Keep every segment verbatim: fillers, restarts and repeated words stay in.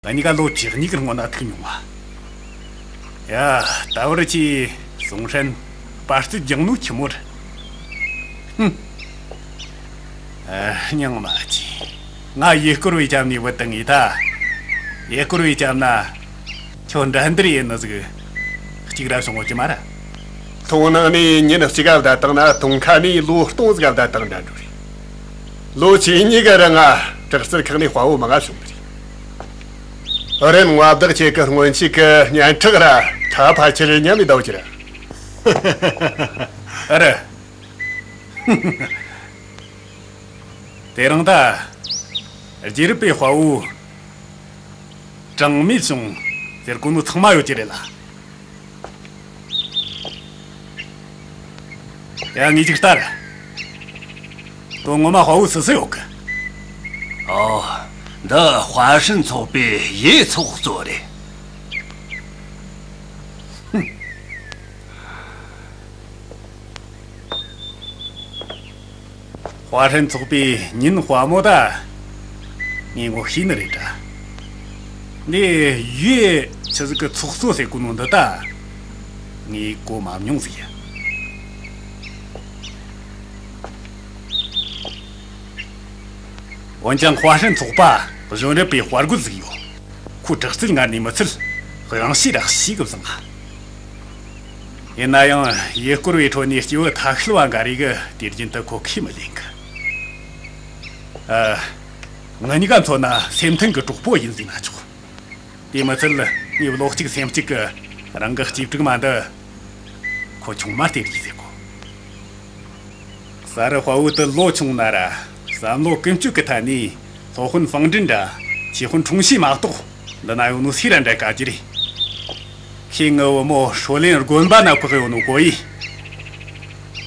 ང་གཉིས་ཀ་ལོ་བཅུ་གཉིས་ཀྱི་སྔོན་ན་ཐུག་མྱོང་བ། ཡ། ད་བར་ཁྱེད་ཟུང་ཧྲན་པར་རྩིས་རྒྱག་ནོ་ཁྱི་མོར། ཧུམ། ཨ། སྙིང་མ་རྗེ། ང་ཡུལ་སྐོར་བའི་རྒྱབ་ནས་བུད་བཏང་ངེས་ད། ཡུལ་སྐོར་བའི་རྒྱབ་ན། ཁྱོད་འགྲན་བསྡུར་ཡིན་ནི་ཟིག་གཅིག་ར་བྱུང་ཡོད་ཀྱི་མ་རེད། མཐོང་སྣང་ནས་ཉིན་གཅིག་ག་བསྡད་བཏང་ན། མཐོང་ཁ་ནས་ལོ་སྟོང་ཟིག་ག་བསྡད་བཏང་འདྲ་འགྲོ་རེད། ལོ་བཅུ་གཉིས་གི་རིང་ང་དྲག་རྩལ་ཁག་ནས་དཔའ་བོ་མང་ང་བྱུང་གི་རེད། རིན་བདག་ཁྱེད་ཀྱི་སྔོན་ཆད་ཀྱི་སྙན་གྲགས་ར་ད་ཕལ་ཆེར་ཉམས་མི་ལྡོག་གི་རེད། ཨ་རེད། དེ་རིང་ད། རྗེ་རབས་པའི་དཔའ་བོ། གྲངས་མེད་བྱུང་ཟེར་གོ་ནོ་ཚང་མ་ཡོད་ཀྱི་རེད་ལ། ཡ། ངས་ཅིག་ལྟ་ར། དོན་ངོ་མ་དཔའ་བོ་སུ་སུ་ཡོད་གི། ཨོ། འདི་དཔའ་ཧྲན་ཚོགས་པའི་ཡེ་ཚོགས་གཙོ་རེད། དཔའ་ཧྲན་ཚོགས་པའི་ཉིན་དཔའ་མོ་ད། ངས་ངོ་ཤེས་ནི་རེད་དྲ། འདི་ཡུལ་ཆི་ཟིག་གི་ཚོགས་གཙོ་ཟེར་གོ་ནོ་འདི་ད། ངས་གོ་མ་མྱོང་ཟིག་ཡ། འོན་ཀྱང་དཔའ་ཧྲན་ཚོགས་པ་གཞོན་རབས་པའི་དཔའ་རྒོད་ཟིག་ཡོད། ཁོ་དྲག་རྩལ་ངར་ནས་མི་ཚད་དབྱངས་གཤིས་ར་གཤིས་གི་བཟང་ང་། ཡིན་ན་ཡང་ཡུལ་སྐོར་བའི་ཁྲོད་ནས་སྐྱེས་བུ་ཐ་ཤལ་བ་འགའ་རེ་གི་དུས་རྒྱུན་དུ་ཁོ་ཁས་མི་ལེན་གི། ཨ། ང་གཉིས་ཀ་མཚོན་ན་སེམས་མཐུན་གི་གྲོགས་པོ་ཡིན་ཟེར་ན་ཆོག། དེ་མི་ཚད་ངས་བློ་གཅིག་སེམས་གཅིག་གི་རང་གི་གཅེས་ཕྲུག་མ་འདི་ཁོ་ཆུང་མ་སྟེར་གྱིས་ཟེར་གོ། གསར་དཔའ་བོ་དེ་ལོ་ཆུང་ན་ར་བསམ་བློ་ཀུན་སྤྱོད་ཀྱི་ཐད་ནས་སློབ་དཔོན་ཧྥང་ཀྲིན་འདྲ་ཆེ་དཔོན་ཁྲུང་ཤིས་མ་གཏོགས་འདི་ན་ཡོད་ནོ་སུ་ར་འདྲ་དཀའ་གི་རེད། ཁྱེད་ངའི་བུ་མོ་ཧྲོ་ལེན་དགོན་པ་ན་བཀག་ཡོད་ནོ་གོ་ཡི།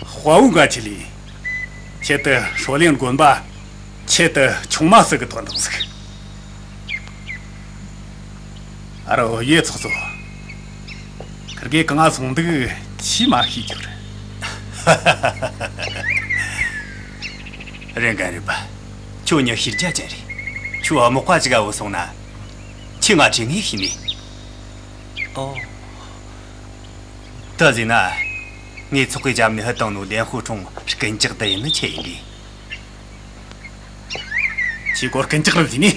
དཔའ་བོ་འགའ་ཆེ་ལས། ཁྱེད་དུ་ཧྲོ་ལེན་དགོན་པ། ཁྱེད་དུ་ཆུང་མ་ཟིག་གི་དོན་དག་ཟིག། ཨ་རོ་ཡེ་ཚོགས་གཙོ། ཁིར་གེ་གང་ང་སོང་འདུག་ཆི་མ་ཤེས་རྒྱུ་རེད། རེད་ག་རེད་པ། ཁྱོད་ཉི་ཤེས་རྒྱ་ཅན་རེད། ཁྱོད་དམག་པ་ཅིག་ག་བུད་སོང་ན། ཁྱེད་ང་ཁྲིད་ངེས་ཤེས་ནས། ཨོ། ད་ཟེར་ན། ངའི་ཚོགས་ཀྱི་རྒྱབ་ནས་ཧུད་བཏང་ནོ་ལེན་ཧུ་ཁྲུང་རྐུན་ཇག་དེ་ཡིན་ནི་ཆི་ཡིན་གི། ཁྱེད་ཀོ་རྐུན་ཇག་རེད་ཟེར་ནི།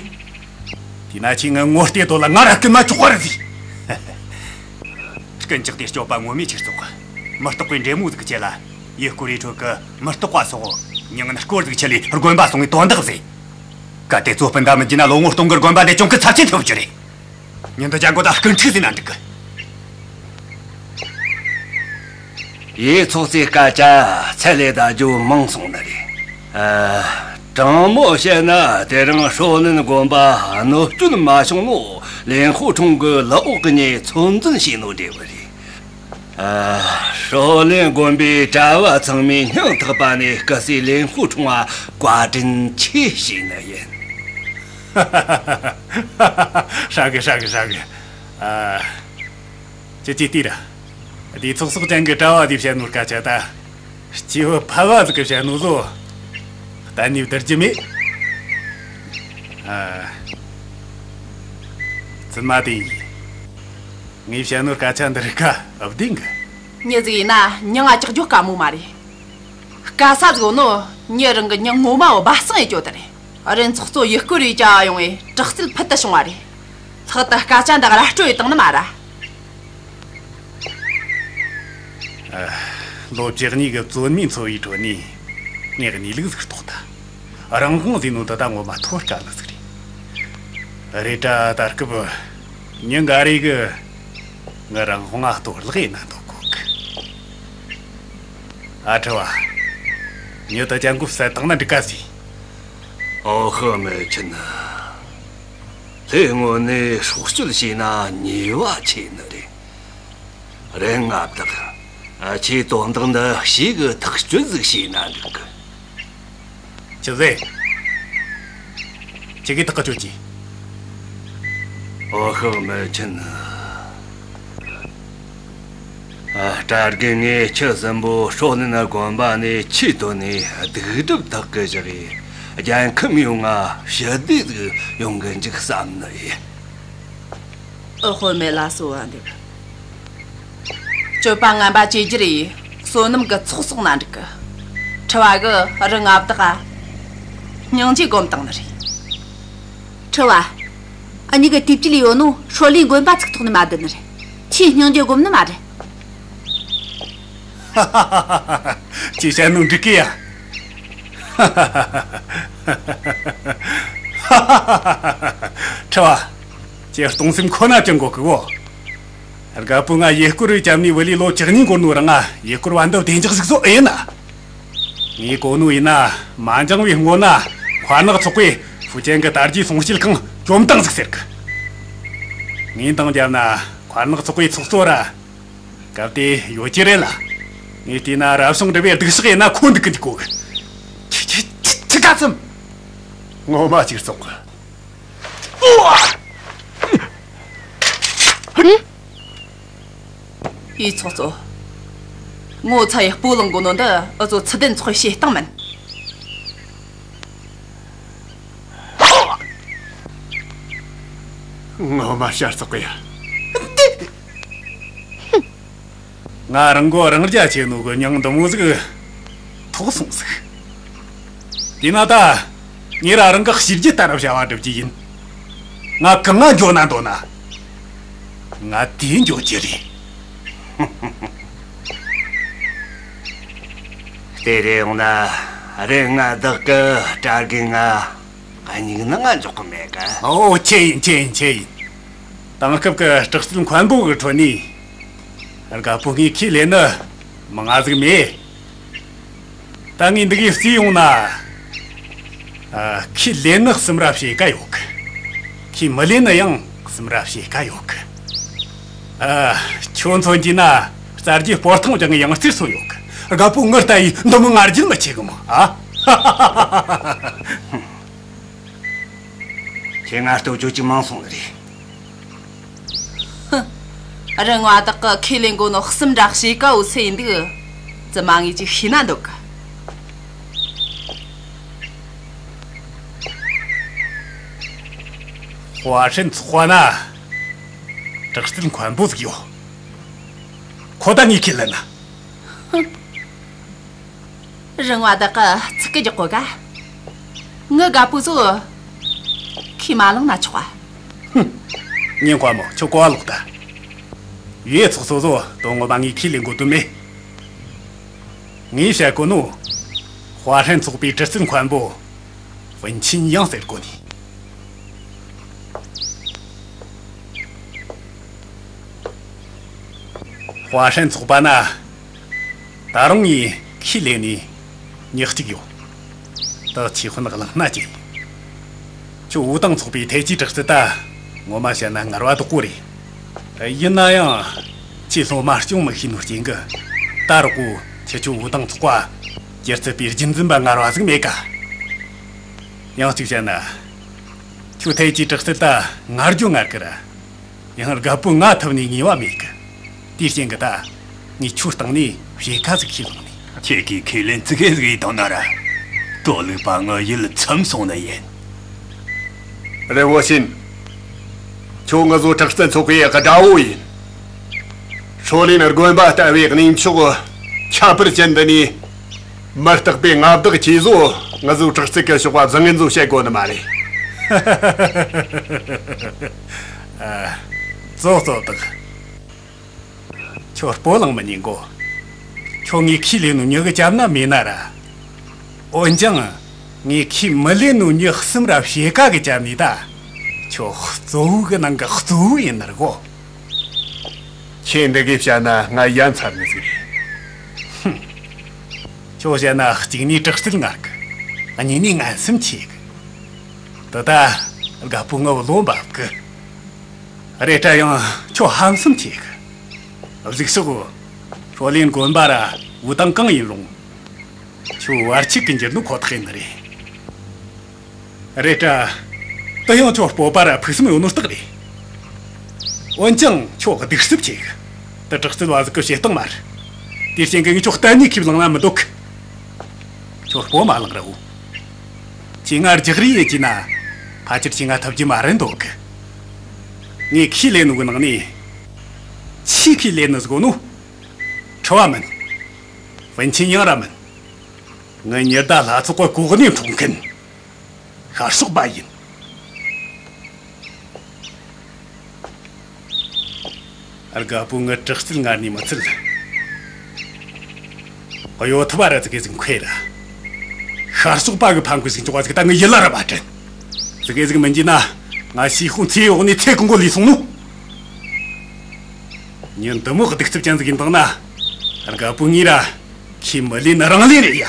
དེས་ན་ཁྱེད་ངའི་ངོ་བལྟས་དོ་ལ་ང་ར་རྐུན་མ་ཆོག་པ་རེད་ཟེར། རྐུན་ཇག་དེ་སྤྱོད་པ་ངོ་མས་ཁྱེར་སོང་གི། མི་རྟག་པའི་འདྲེ་མོ་ཟིག་གི་ཆེད་ལ། ཡུལ་སྐོར་རི་ཁྲོད་ཀྱི་མི་རྟག་པ་སོགས་མྱི་ངན་སྐོར་ཟིག་ཆེད་ལས་དགོན་པ་སོང་བའི་དོན་དག་ཟེར། གལ་ཏེ་གཙོ་སྤུན་ཟླ་མི་འཇིགས་ན་ལོ་ངོ་སྟོང་གི་དགོན་པ་འདི་གྱོང་གུན་ཚབས་ཆེན་ཐེབས་རྒྱུ་རེད། ཉིན་དུ་ཅང་གོ་ད་སྐུ་འཁྲུག་ཟེར་ན་འགྲིག་གི། ཡེ་ཚོགས་གཙོའི་སྐད་ཆ་ཚད་ལས་ད་རྒྱུ་མང་སོང་ནི་རེད། ཨ། དྲང་མོ་བཤད་ན་དེ་རིང་ཧྲོ་ལིན་དགོན་པ་གནོད་སྐྱོན་མ་བྱུང་ནོ་ལེན་ཧུ་ཁྲུང་གི་ལག་འོག་གི་ཉེས་ཚོད་འཛིན་བྱས་ནོ་འབྲས་བུ་རེད། ཨ། ཧྲོ་ལིན་དགོན་པའི་གྲྭ་བ་ཚང་མས་སྙིང་ཐག་པ་ནས་སྐུ་སྲས་ལེན་ཧུ་ཁྲུང་བ་བཀའ་དྲིན་ཆེ་ཞུས་ནི་ཡིན། ཧྲ་གི་ཧྲ་གི་ཧྲ་གི། ཨ། ཁྱེད་ཀྱིས་ལྟོས་ར། དེ་ཚོགས་གསོག་ཅན་གྱི་གྲྭ་བ་དེས་བཤད་ནོ་སྐད་ཆ་ད། སྐྱེས་བུ་ཕལ་བ་ཟིག་གིས་བཤད་ནོ་བཟོ། གཏན་ནས་བསྡུར་རྒྱུ་མེད། ཨ། བཙུན་མ་དེ་ཡིས། ངས་བཤད་ནོ་སྐད་ཆ་འདི་རིགས་ཀ་བདེན་གི། མྱི་ཟིག་ཡིན་ན་མྱིང་ང་ཅག་རྒྱོ་དཀའ་མོ་མ་རེད། དཀའ་ས་ཟིག་ཡོད་ནོ་མྱི་རང་གི་མྱིང་ངོ་མ་བོ་སྦ་གསང་ཡེ་རྒྱོ་དེ་རེད། རེན་ཚོགས་གཙོ་ཡུལ་སྐོར་རེ་བྱ་བ་ཡོང་བའི་དྲག་རྩལ་ཕུལ་དུ་བྱུང་བ་རེད། ལྷག་ཏུ་སྐད་ཆ་འདི་ར་སྤྲོད་ཡེ་བཏང་ནི་མ་ར། ཨ། ལོ་བཅུ་གཉིས་ཀྱི་བཙོན་མའི་འཚོ་བའི་ཁྲོད་ནས་ངས་གནས་ལུགས་ཟིག་རྟོགས་ཐལ། རང་དབང་ཟེར་ནོ་འདི་ད་ངོ་མ་ཐོ་དཀའ་ནི་ཟིག་རེད། རེད་དྲ་ད་སྐབས་མྱི་འགའ་རེ་གིས་ངའི་རང་དབང་ང་གཏོར་བརླག་ཡེ་ན་འདོད་གོ་གི། ཨ་ཁྲི་བ། མྱི་དེ་ཅང་གོ་བསད་བཏང་ན་འགྲིག་ག་ཟེ། ཨོ་ཧི་མེ་ཆིན། ལྷའི་ངོས་ནས་སྲོག་གཅོད་བྱས་ན་ཉེས་པ་ཆེ་ནི་རེད། རེན་མངའ་བདག་ཁྱེད་དོན་དག་འདི་ཞིག་གི་ཐག་གཅོད་ཟིག་བྱས་ན་འགྲིག་གི། ཆི་ཟེ། ཁྱེད་ཀྱིས་ཐག་གཅོད་ཀྱིས། ཨོ་ཧི་མེ་ཆིན། ཨ། གྲྭ་རྒན་ངས་ཁྱེད་གསུམ་པོ་ཧྲོ་ནན་དགོན་པ་ནས་ཆེད་བཏོན་ནས་སྡིག་སྒྲིབ་དག་གི་བཞག་ཡེ། རྒྱལ་ཁམས་ཡོངས་ང་ཞི་བདེ་ཟིག་ཡོང་གི་འཇུག་བསམ་ནི་ཡིན། ཨུ་དཔོན་མེད་ལ་གསོལ་བ་འདེབས། སྤྱོད་པ་ངན་པ་བཅོས་བསྒྱུར་ཡིས་བསོད་ནམས་ཀྱི་ཚོགས་གསོག་ན་འགྲིག་གི། ཁྲི་བ་གི་རི་མངའ་བདག་ག་སྙིང་རྗེ་སྒོམ་བཏང་ནི་རེད། ཁྲི་བ། ཨ་ནི་གི་དུས་བཅད་ཡོད་ནོ་ཧྲོ་ལིའི་དགོན་པ་ཚུགས་ཐོག་ནས་མ་བསྡད་ནི་རེད། ཁྱེད་སྙིང་རྗེ་སྒོམ་ནི་མ་རེད། ཅི་བྱ་ནོ་འགྲིག་གི་ཡ། ཁྲི་བ། ཁྱེད་གཏོང་སེམས་ཁོ་ན་ཅང་གོ་གི་བོ། རྒད་པོ་ང་ཡུལ་སྐོར་བའི་ཅམ་ནི་བུ་ལི་ལོ་བཅུ་གཉིས་འགོར་ནོ་རང་ང་ཡུལ་སྐོར་བ་འདི་བདེ་འཇགས་ཟིག་བཟོ་ཨེ་ཡིན་ན། ངས་གོ་ནོ་ཡིན་ན་མ་འགྱངས་བའི་སྔོན་ན་མཁར་ནག་ཚོགས་པས་ཧྥུ་ཅན་གི་དར་རྒྱས་སྲུང་སྐྱེལ་ཁང་བཅོམ་བཏང་ཟིག་ཟེར་གི། ངས་འདང་བརྒྱབ་ན་མཁར་ནག་ཚོགས་པའི་ཚོགས་གཙོ་ར། སྐབས་དེ་ཡོད་ཀྱི་རེད་ལ། ངས་བལྟས་ན་རབ་བྱུང་སྒྲུབ་པའི་སྡུག་ཤག་ཡིན་ན་ཁོ་འདུག་གི་འདུག་གོ་གི། ཁྱི་ཁྱི་ཁྱི་ཁྱི་ཁ་ཚུམ། ངོ་མ་ཅིག་བཙོག་གི། ཨེ། ཡུལ་ཚོགས་གཙོ། ངོ་ཚ་ཡི་སྤོ་ལངས་དགོ་ནོ་འདི་ཨུ་ཚོ་ཚུལ་ལྡན་ཚོགས་བྱེད་སྟངས་མིན། ངོ་མ་ཤར་བཙོག་གི་ཡ། ང་རང་མགོ་རང་རྒྱ་ཆེ་ནོ་གི་མྱིང་འདི་མོ་ཟིག་ཐོགས་སོང་ཟིག། དེས་ན་ད་ངས་ར་རང་གི་གཤིས་རྒྱུད་ལྟར་བྱ་བ་སྒྲུབ་ཀྱི་ཡིན། ང་གང་ང་འགྱོ་ན་འདོད་ན། ང་དེ་འགྱོ་རྒྱུ་རེད། དེ་རེད་ཡོང་ན་རེད། ང་བདག་གི་གྲྭ་རྒན་ང་སྙིང་ནང་ང་འཇོག་གི་མེད་ག། ཨོ་ཁྱེད་ཡིན་ཁྱེད་ཡིན་ཁྱེད་ཡིན། དེང་སྐབས་ཀྱི་དྲག་རྩལ་མཁན་པོ་གི་ཁྲོད་ནས་རྒད་པོ་ངས་ཁས་ལེན་ནི་མང་ང་ཟིག་མེད། ད་ངས་འདི་གའི་བརྩིས་ཡོང་ན། ཨ། ཁས་ལེན་ནི་གསུམ་ར་ཕྱེད་ཀ་ཡོད་གི། ཁས་མི་ལེན་ནི་ཡང་གསུམ་ར་ཕྱེད་ཀ་ཡོད་གི། ཨ། ཁྱོད་མཚོན་གྱིས་ན་རྩྭ་རྒྱུ་སྤོར་ཐང་ཅང་ཡང་རྩེར་སོན་ཡོད་གི། རྒད་པོ་ངི་ལྟ་ཡིས་འདི་མོ་ང་རྒྱལ་མི་ཆེ་གི་མོ་ཨ། ཁྱེད་ང་ལྟོས་བཅོས་ཅིག་མང་སོང་ནི་རེད། ཧུ། རི་མངའ་བདག་གི་ཁས་ལེན་དགོ་ནོ་གསུམ་ར་ཕྱེད་ཀ་འོ་ཚེ་ཡིན་འདུག། ཙི་མ་ངས་ཅིག་ཤེས་ན་འདོད་གི། ཧྭ་ཧྲན་ཚོགས་པ་ན་དྲག་རྩལ་མཁན་པོ་ཟིག་ཡོད། ཁོ་ད་ངས་ཁས་ལེན་ན། ཧུ། རི་མངའ་བདག་གི་ཚིག་གི་རྒྱག་གོ་ག། ངི་རྒད་པོ་ཚོ་ཁས་མ་བླངས་ན་ཆོག་ག། ཧུམ། ཉིན་ཁོ་མོ་ཁྱོད་གོ་བ་ལོག་ད། ཡུལ་ཚོགས་གཙོ་ཚོ་དོན་ངོ་མ་ངས་ཁས་ལེན་དགོ་དོན་མེད། ངས་བཤད་གོ་ནོ། ཧྭ་ཧྲན་ཚོགས་པའི་གྲི་རྩལ་མཁན་པོ་ཝུན་ཆིན་ཡང་ཟེར་གོ་ནི། ཧྭ་ཧྲན་ཚོགས་པ་ན། ད་རུང་ངས་ཁས་ལེན་ནས་ཉག་གཅིག་ཡོད། ད་ཆེ་ཧུན་གླེང་སྣ་བྱེད། ཁྱོད་ཝུའུ་ཏང་ཚོགས་པའི་ཐའེ་ཅི་དྲག་རྩལ་ད་ངོ་མ་བཤད་ན་ངར་བ་དོག་པོ་རེད། ཡིན་ན་ཡང་ཁྱེད་སློབ་མ་སྐྱོང་མི་ཤེས་ནོ་རྐྱེན་གི་ད་རོགས་གོ་ཁྱེད་ཆོ་ཝུའུ་ཏང་ཚོགས་པ་སྒྱུ་རྩལ་པའི་རྒྱུན་འཛིན་པ་ངར་བ་ཟིག་མེད་ཀ། ཡང་གཅིག་བཤད་ན། ཁྱོད་ཐའེ་ཅི་དྲག་རྩལ་ད་ངར་རྒྱུ་ངར་གི་ར། ཡང་རྒད་པོ་ང་ཐུབ་ནས་ངེས་པ་མེད་གི། དེའི་རྐྱེན་གི་ད། ངས་ཁྱོད་སྟེང་ནས་ཕྱེད་ཀ་ཟིག་ཁས་བླངས་ནས། ཁྱེད་ཀྱིས་ཁས་ལེན་ཙི་གེ་ཟིག་ཡིན་དང་ན་ར། གྲོ་ལུག་པ་ངའི་ཡིད་ལ་ཚིམ་སོང་ནི་ཡིན། རིན་བོ་ཤིན། ཁྱོད་ང་ཚོ་དྲག་རྩལ་ཚོགས་པའི་དགྲ་བོ་ཡིན། ཧྲོ་ལིན་དགོན་པ་ལྟ་བུའི་གནས་མཆོག་ཁྱད་པར་ཅན་འདི་ནས། མི་རྟག་པའི་མངའ་བདག་ཁྱེད་ཚོ་ང་ཚོའི་དྲག་རྩལ་གྱི་ཕྱོགས་པ་བཟང་ངན་ཚོ་བཤད་དགོས་ནི་མ་རེད། ཨ། ཙོག་ཙོག་དག། ཁྱོད་སྤོ་ལངས་མི་ཉན་གོ། ཁྱོད་ངས་ཁས་ལེན་ནོ་མྱི་གི་རྒྱབ་ན་མེད་ན་ར། འོན་ཀྱང་། ངས་ཁས་མི་ལེན་ནོ་མྱི་གསུམ་ར་ཕྱེད་ཀ་གི་རྒྱབ་ནས་ད། ཁྱོད་གཙོ་བོ་གི་ནང་གི་གཙོ་བོ་ཡིན་ནི་རེད་གོ། ཁྱེད་འདི་གས་བཤད་ན་ང་ཡ་མཚར་ནི་ཟིག་རེད། ཧུམ། ཁྱོད་བཤད་ན་གཅིག་ནས་དྲག་རྩལ་ངར་གི། གཉིས་ནས་ངན་སེམས་ཆེ་གི། དེ་ད་རྒད་པོ་ངའི་བློ་འབབ་གི། རེད་དྲ་ཡང་ཁྱོད་ཧམ་སེམས་ཆེ་གི། གཟིགས་ཤོག། ཧྲོ་ལིན་དགོན་པ་ར་ཝུའུ་ཏང་གང་ཡིན་རུང་། ཁྱོད་བར་ཆད་གི་འགྱུར་ནོ་ཁོ་ཐག་ཡིན་ནི་རེད། རེད་དྲ། དེ་ཡང་ཁྱོད་སྤོབས་པ་ར་ཕུགས་བསམ་ཡོད་ནོ་རྟགས་རེད། འོན་ཀྱང་ཁྱོད་གདུག་རྩུབ་ཆེ་གི། དེ་དྲག་རྩལ་བ་ཟིག་གི་བྱེད་སྟངས་མ་རེད། དེའི་རྐྱེན་གི་ངས་ཁྱོད་གཏན་ནས་ཁས་བླངས་ན་མི་འདོད་གི། ཁྱོད་སྤོ་མ་ལངས་ར་འོ། ཁྱེད་ང་རྒྱག་རེས་ཡེད་ཀྱིན་ན། ཕལ་ཆེར་ཁྱེད་ང་ཐུབ་རྒྱུ་མ་རེད་འདོད་གི། ངས་ཁས་ལེན་ནོ་གི་ནང་ནས། ཆེས་ཁས་ལེན་ནི་ཟིག་ནོ། ཁྲི་བ་མིན། ཝུན་ཆིན་ཡང་ར་མིན། ངའི་ཉི་ཟླ་ལྷ་ཚོགས་གི་གོ་གནས་འཕྲོག་མཁན། ཤར་ཕྱོགས་པ་ཡིན། རྒད་པོ་ངའི་དྲག་རྩལ་ངར་ནས་མི་ཚད། གཡོ་ཐབས་ར་ཙི་གེ་ཟིག་མཁས་ར། ཤར་ཕྱོགས་པ་གི་ཕམ་གི་ཟིག་འཇོག་པ་ཟིག་ད་ངའི་ཡིད་ལ་ར་མ་དྲན། ཙི་གེ་ཟིག་མི་འཇིགས་ན་ང་ཤི་ཁོང་ཚེ་འོག་ནས་ཚེ་གང་པོ་ལུས་སོང་ནོ། ཉིན་འདི་མོ་གདུག་རྩུབ་ཅན་ཟིག་ཡིན་དང་ན། རྒད་པོ་ངས་ར་ཁས་མི་ལེན་ནི་རང་ལེན་རེད་ཡ།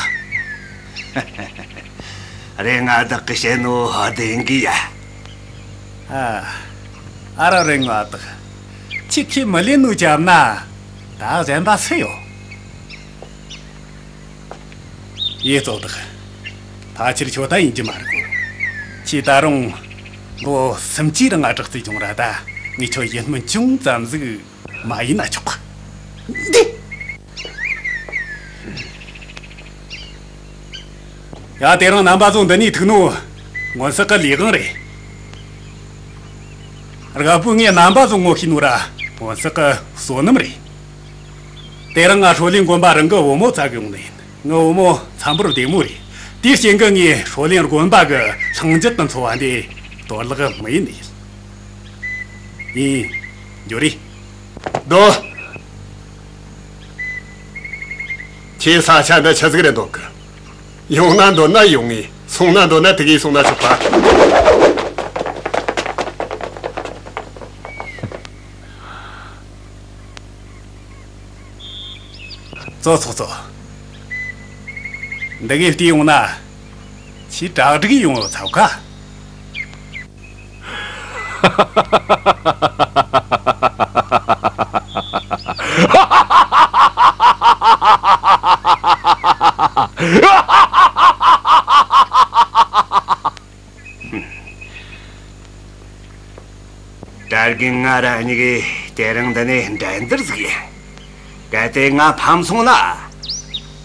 རེད། ང་བདག་གིས་བཤད་ནོ་བདེན་གི་ཡ། ཨ། ཨ་ར་རེད། ང་བདག་ཁྱེད་ཁས་མི་ལེན་ནོ་བྱམས་ན། ད་གཞན་པ་སུ་ཡོད། ཡེ་གཙོ་བདག་ཕལ་ཆེར་ཁྱོད་ད་ཡིན་གྱི་མ་རེད་གོ། ཁྱེད་ད་རུང་ལོ་སུམ་ཅུའི་རིང་ང་དྲག་རྩལ་སྦྱོང་ར་ད། ངས་ཁྱོད་ཡིད་སྨོན་ཅུང་ཙམ་ཟིག་མ་ཡིན་ན་ཆོག་གི། འདི། ཡ། དེ་རིང་རྣམ་པ་ཚོ་འདི་ནས་ཐུག་ནོ། སྔོན་བསགས་གི་ལས་དབང་རེད། རྒད་པོས་ངས་རྣམ་པ་ཚོ་ངོ་ཤེས་ནོ་ར་སྔོན་བསགས་གི་བསོད་ནམས་རེད། དེ་རིང་ང་ཧྲོ་ལིན་དགོན་པ་རང་གི་བུ་མོ་བཙལ་གི་ཡོང་ནི་ཡིན། ངའི་བུ་མོ་འཚམས་པོར་བདེ་མོ་རེད། དེའི་རྐྱེན་གྱིས་ངས་ཧྲོ་ལིན་དགོན་པ་གི་ལྷིང་འཇགས་ཀྱི་འཚོ་བ་འདི་དོར་ལག་མི་ཡིན་ནི་ཡིན། ཡིན། འགྱོ་རེ། སྡོད། ཁྱེད་ས་ཆ་འདི་ཆི་ཟིག་རེད་འདོད་གི། ཡོང་ན་འདོད་ན་ཡོང་ངེས། སོང་ན་འདོད་ན་དེ་གས་སོང་ན་ཆོག་པ། ཙོ་ཙོ་ཙོ། འདི་གས་བལྟས་ཡོང་ན། ཆེས་གྲ་སྒྲིག་ཡོང་ཡོད་ཚ་བ་ཁ། གྲྭ་རྒན་ང་ར་གཉིས་ཀས་དེ་རིང་འདི་ནས་འགྲན་བསྡུར་ཟིག་ཡིན། གལ་ཏེ་ང་ཕམ་སོང་ན།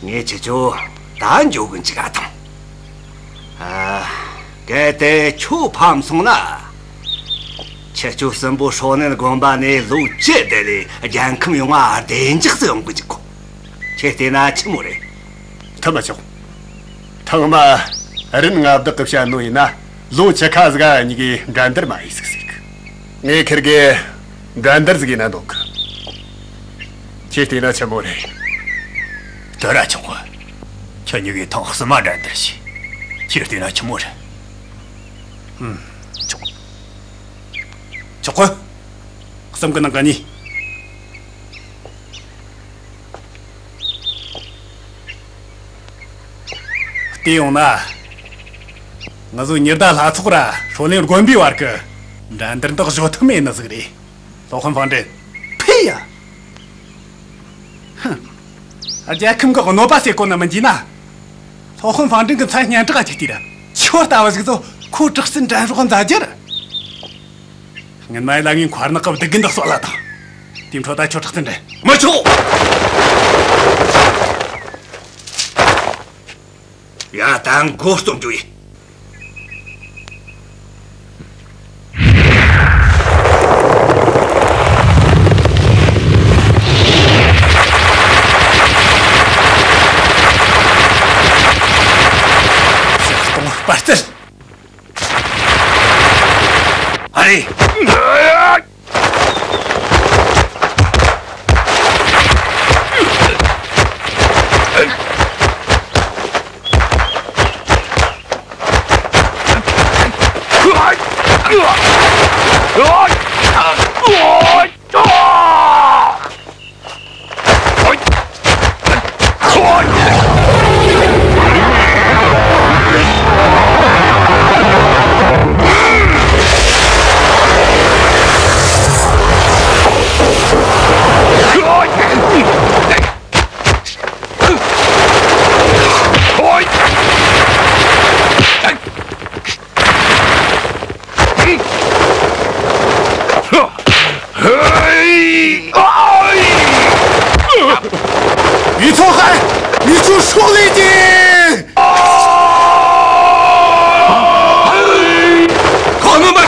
ངས་ཁྱེད་ཆོ་ད་འཇོག་གི་འཇུག་ག་དང་། ཨ། གལ་ཏེ་ཁྱོད་ཕམ་སོང་ན། ཁྱེད་ཆོ་གསུམ་པོ་ཧྲོ་ནན་དགོན་པ་ནས་ལོ་བཅུ་བསྡད་ལས་རྒྱལ་ཁམས་ཡོངས་ལ་བདེ་འཇགས་སུ་ཡོང་གི་འཇུག་གོ། ཁྱེད་བལྟས་ན་ཆི་མོ་རེད། ཐུབ་མི་ཆོག། ཐེངས་མ་རིན་མངའ་བདག་གིས་བཤད་ནོ་ཡིན་ན། ལོ་བཅུ་ཁ་ཟིག་ག་གཉིས་ཀས་འགྲན་བསྡུར་མ་ཡེ་ཟིག་ཟེར་གི། ངས་ཁིར་གེ་འགྲན་བསྡུར་ཟིག་ཡེ་ན་འདོད་གི། ཁྱེད་བལྟས་ན་ཆི་མོ་རེད། དེ་ར་ཆོག་གི། ཁྱེད་གཉིས་ཀས་ཐེངས་གསུམ་མ་འགྲན་བསྡུར་བྱོས། ཁྱེད་བལྟས་ན་ཆི་མོ་རེད། ཧུམ། ཆོག། ཆོག་གི། གསུམ་གི་ནང་གི་གཉིས། བལྟས་ཡོང་ན། ང་ཚོ་ཉི་ཟླ་ལྷ་ཚོགས་ར་ཧྲོ་ལེན་དགོན་པའི་བར་གི་འགྲན་བསྡུར་འདི་གཞོལ་ཐབས་མེད་ནི་ཟིག་རེད། སློབ་དཔོན་ཧྥང་ཀྲིན། ཕེ་ཡ། ཧུམ། རྒྱལ་ཁམས་ཀྱི་གནོད་པ་སེལ་གོ་ནི་མི་འཇིགས་ན། སློབ་དཔོན་ཧྥང་ཀྲིན་གྱི་མཚན་སྙན་གྲགས་ཀྱི་དུས་ར། ཁྱོད་ལྟ་བུ་ཟིག་ཚོ་ཁོ་དྲག་རྩལ་འགྲན་རོགས་མཛད་རྒྱུར། སྔོན་མ་ཡི་ལ་ངའི་མཁར་ནག་གི་བདུད་རྒན་དག་གསོད་ལ་བཏང་། དེའི་འཕྲོ་ད་ཁྱོད་དྲག་རྩལ་འགྲན། མི་ཆོག། ཡ། ད་མགོ་རྩོམ་རྒྱུ་ཡིན། ཕྱག་སྟོང་སྤར་རྩལ། ཨ་རེ། ཡུལ་ཚོ་ཧན། ཡུལ་ཚོ་སྲོག་ལས་ཀྱི། ཁོ་མོ་མ་བྱ།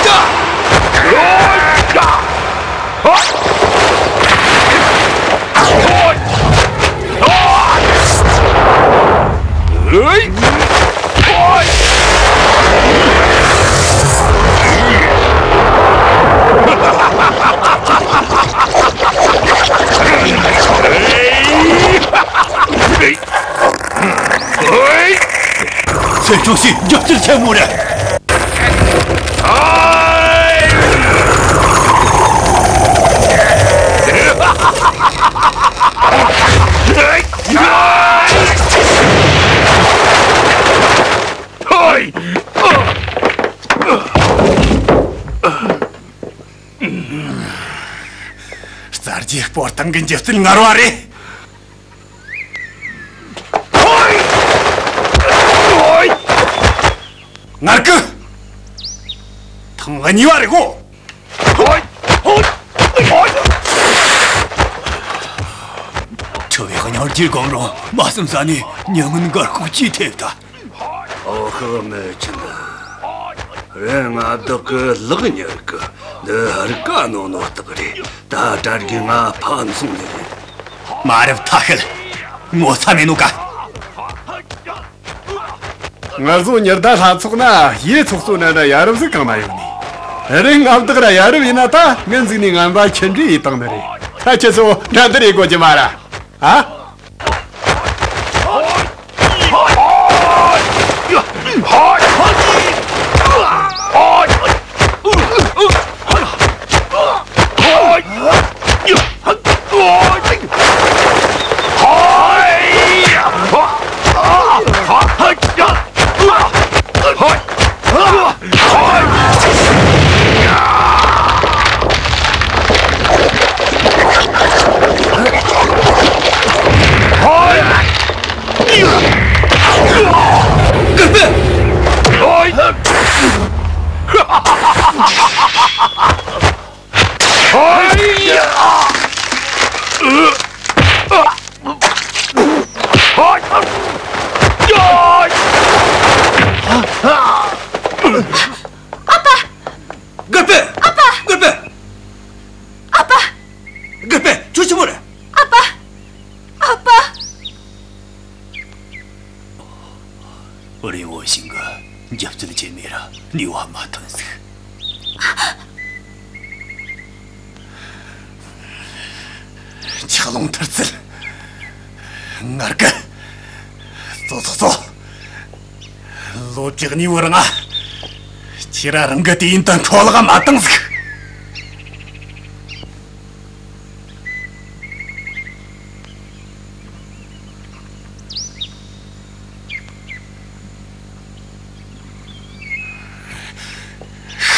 ཞིག་རྒྱབ་སྐྱོར་ཆེན་མོ་རེད། རྩ་རྒྱུའི་སྤོར་སྟངས་ཀྱི་འཇིབ་རྩལ་ངར་བ་རེད། ངར་གི། ཐང་ལ་ཉེ་བ་རེད་གོ། ཁྲོ་བའི་གཉའ་རྒྱུ་སྒོམ་རུང་མ་བསམ་ས་ནས་མྱ་ངན་འགར་ཁུག་ཅིག་ཐེབས་ད། ཨོ་ཧོ་མི་ཆེན། རེད། མངའ་བདག་གི་ལག་ཉར་གི། འདི་རི་ཀ་ནོ་ནོ་སྟག་རེད། ད་དྲ་རྒྱའི་ང་ཕམ་སོང་ནི་རེད། མ་རབས་ཐ་ཤལ། ངོ་ཚ་མེད་ནོ་ཀ། ང་ཚོ་ཉི་ཟླ་ལྷ་ཚོགས་ན་ཡེ་ཚོགས་གཙོ་ན་འདྲ་ཡ་རབས་ཟིག་གང་ན་ཡོད་ནི། རེད། མངའ་བདག་ར་ཡ་རབས་ཡིན་ན་ད་ངན་ཟིག་ནས་ངན་པ་ཁྱེད་འདྲི་ཡི་བཏང་ནི་རེད། ད་ཁྱེད་ཚོ་འདྲ་འདི་རེད་གོ་རྒྱུ་མ་ར། ཨ། ཨ་ཕ། དགའ་དཔལ། ཨ་ཕ། དགའ་དཔལ། ཨ་ཕ། དགའ་དཔལ། ཁྱོད་ཆི་མོ་རེད། ཨ་ཕ། ཨ་ཕ། རི་བོ་ཞིང་གི་འཇབ་རྩལ་ཆེ་མེད་ར་ནུས་པ་མ་ཐོན་ཟིག། ཆག་ལོང་ཐར་རྩལ། ངར་གི། ཙོ་ཙོ་ཙོ། ལོ་བཅུ་གཉིས་བོ་རང་ང་། ཁྱེད་རང་རང་གི་དུས་ཡུན་དང་འཕྲོ་བརླག་མ་བཏང་ཟིག།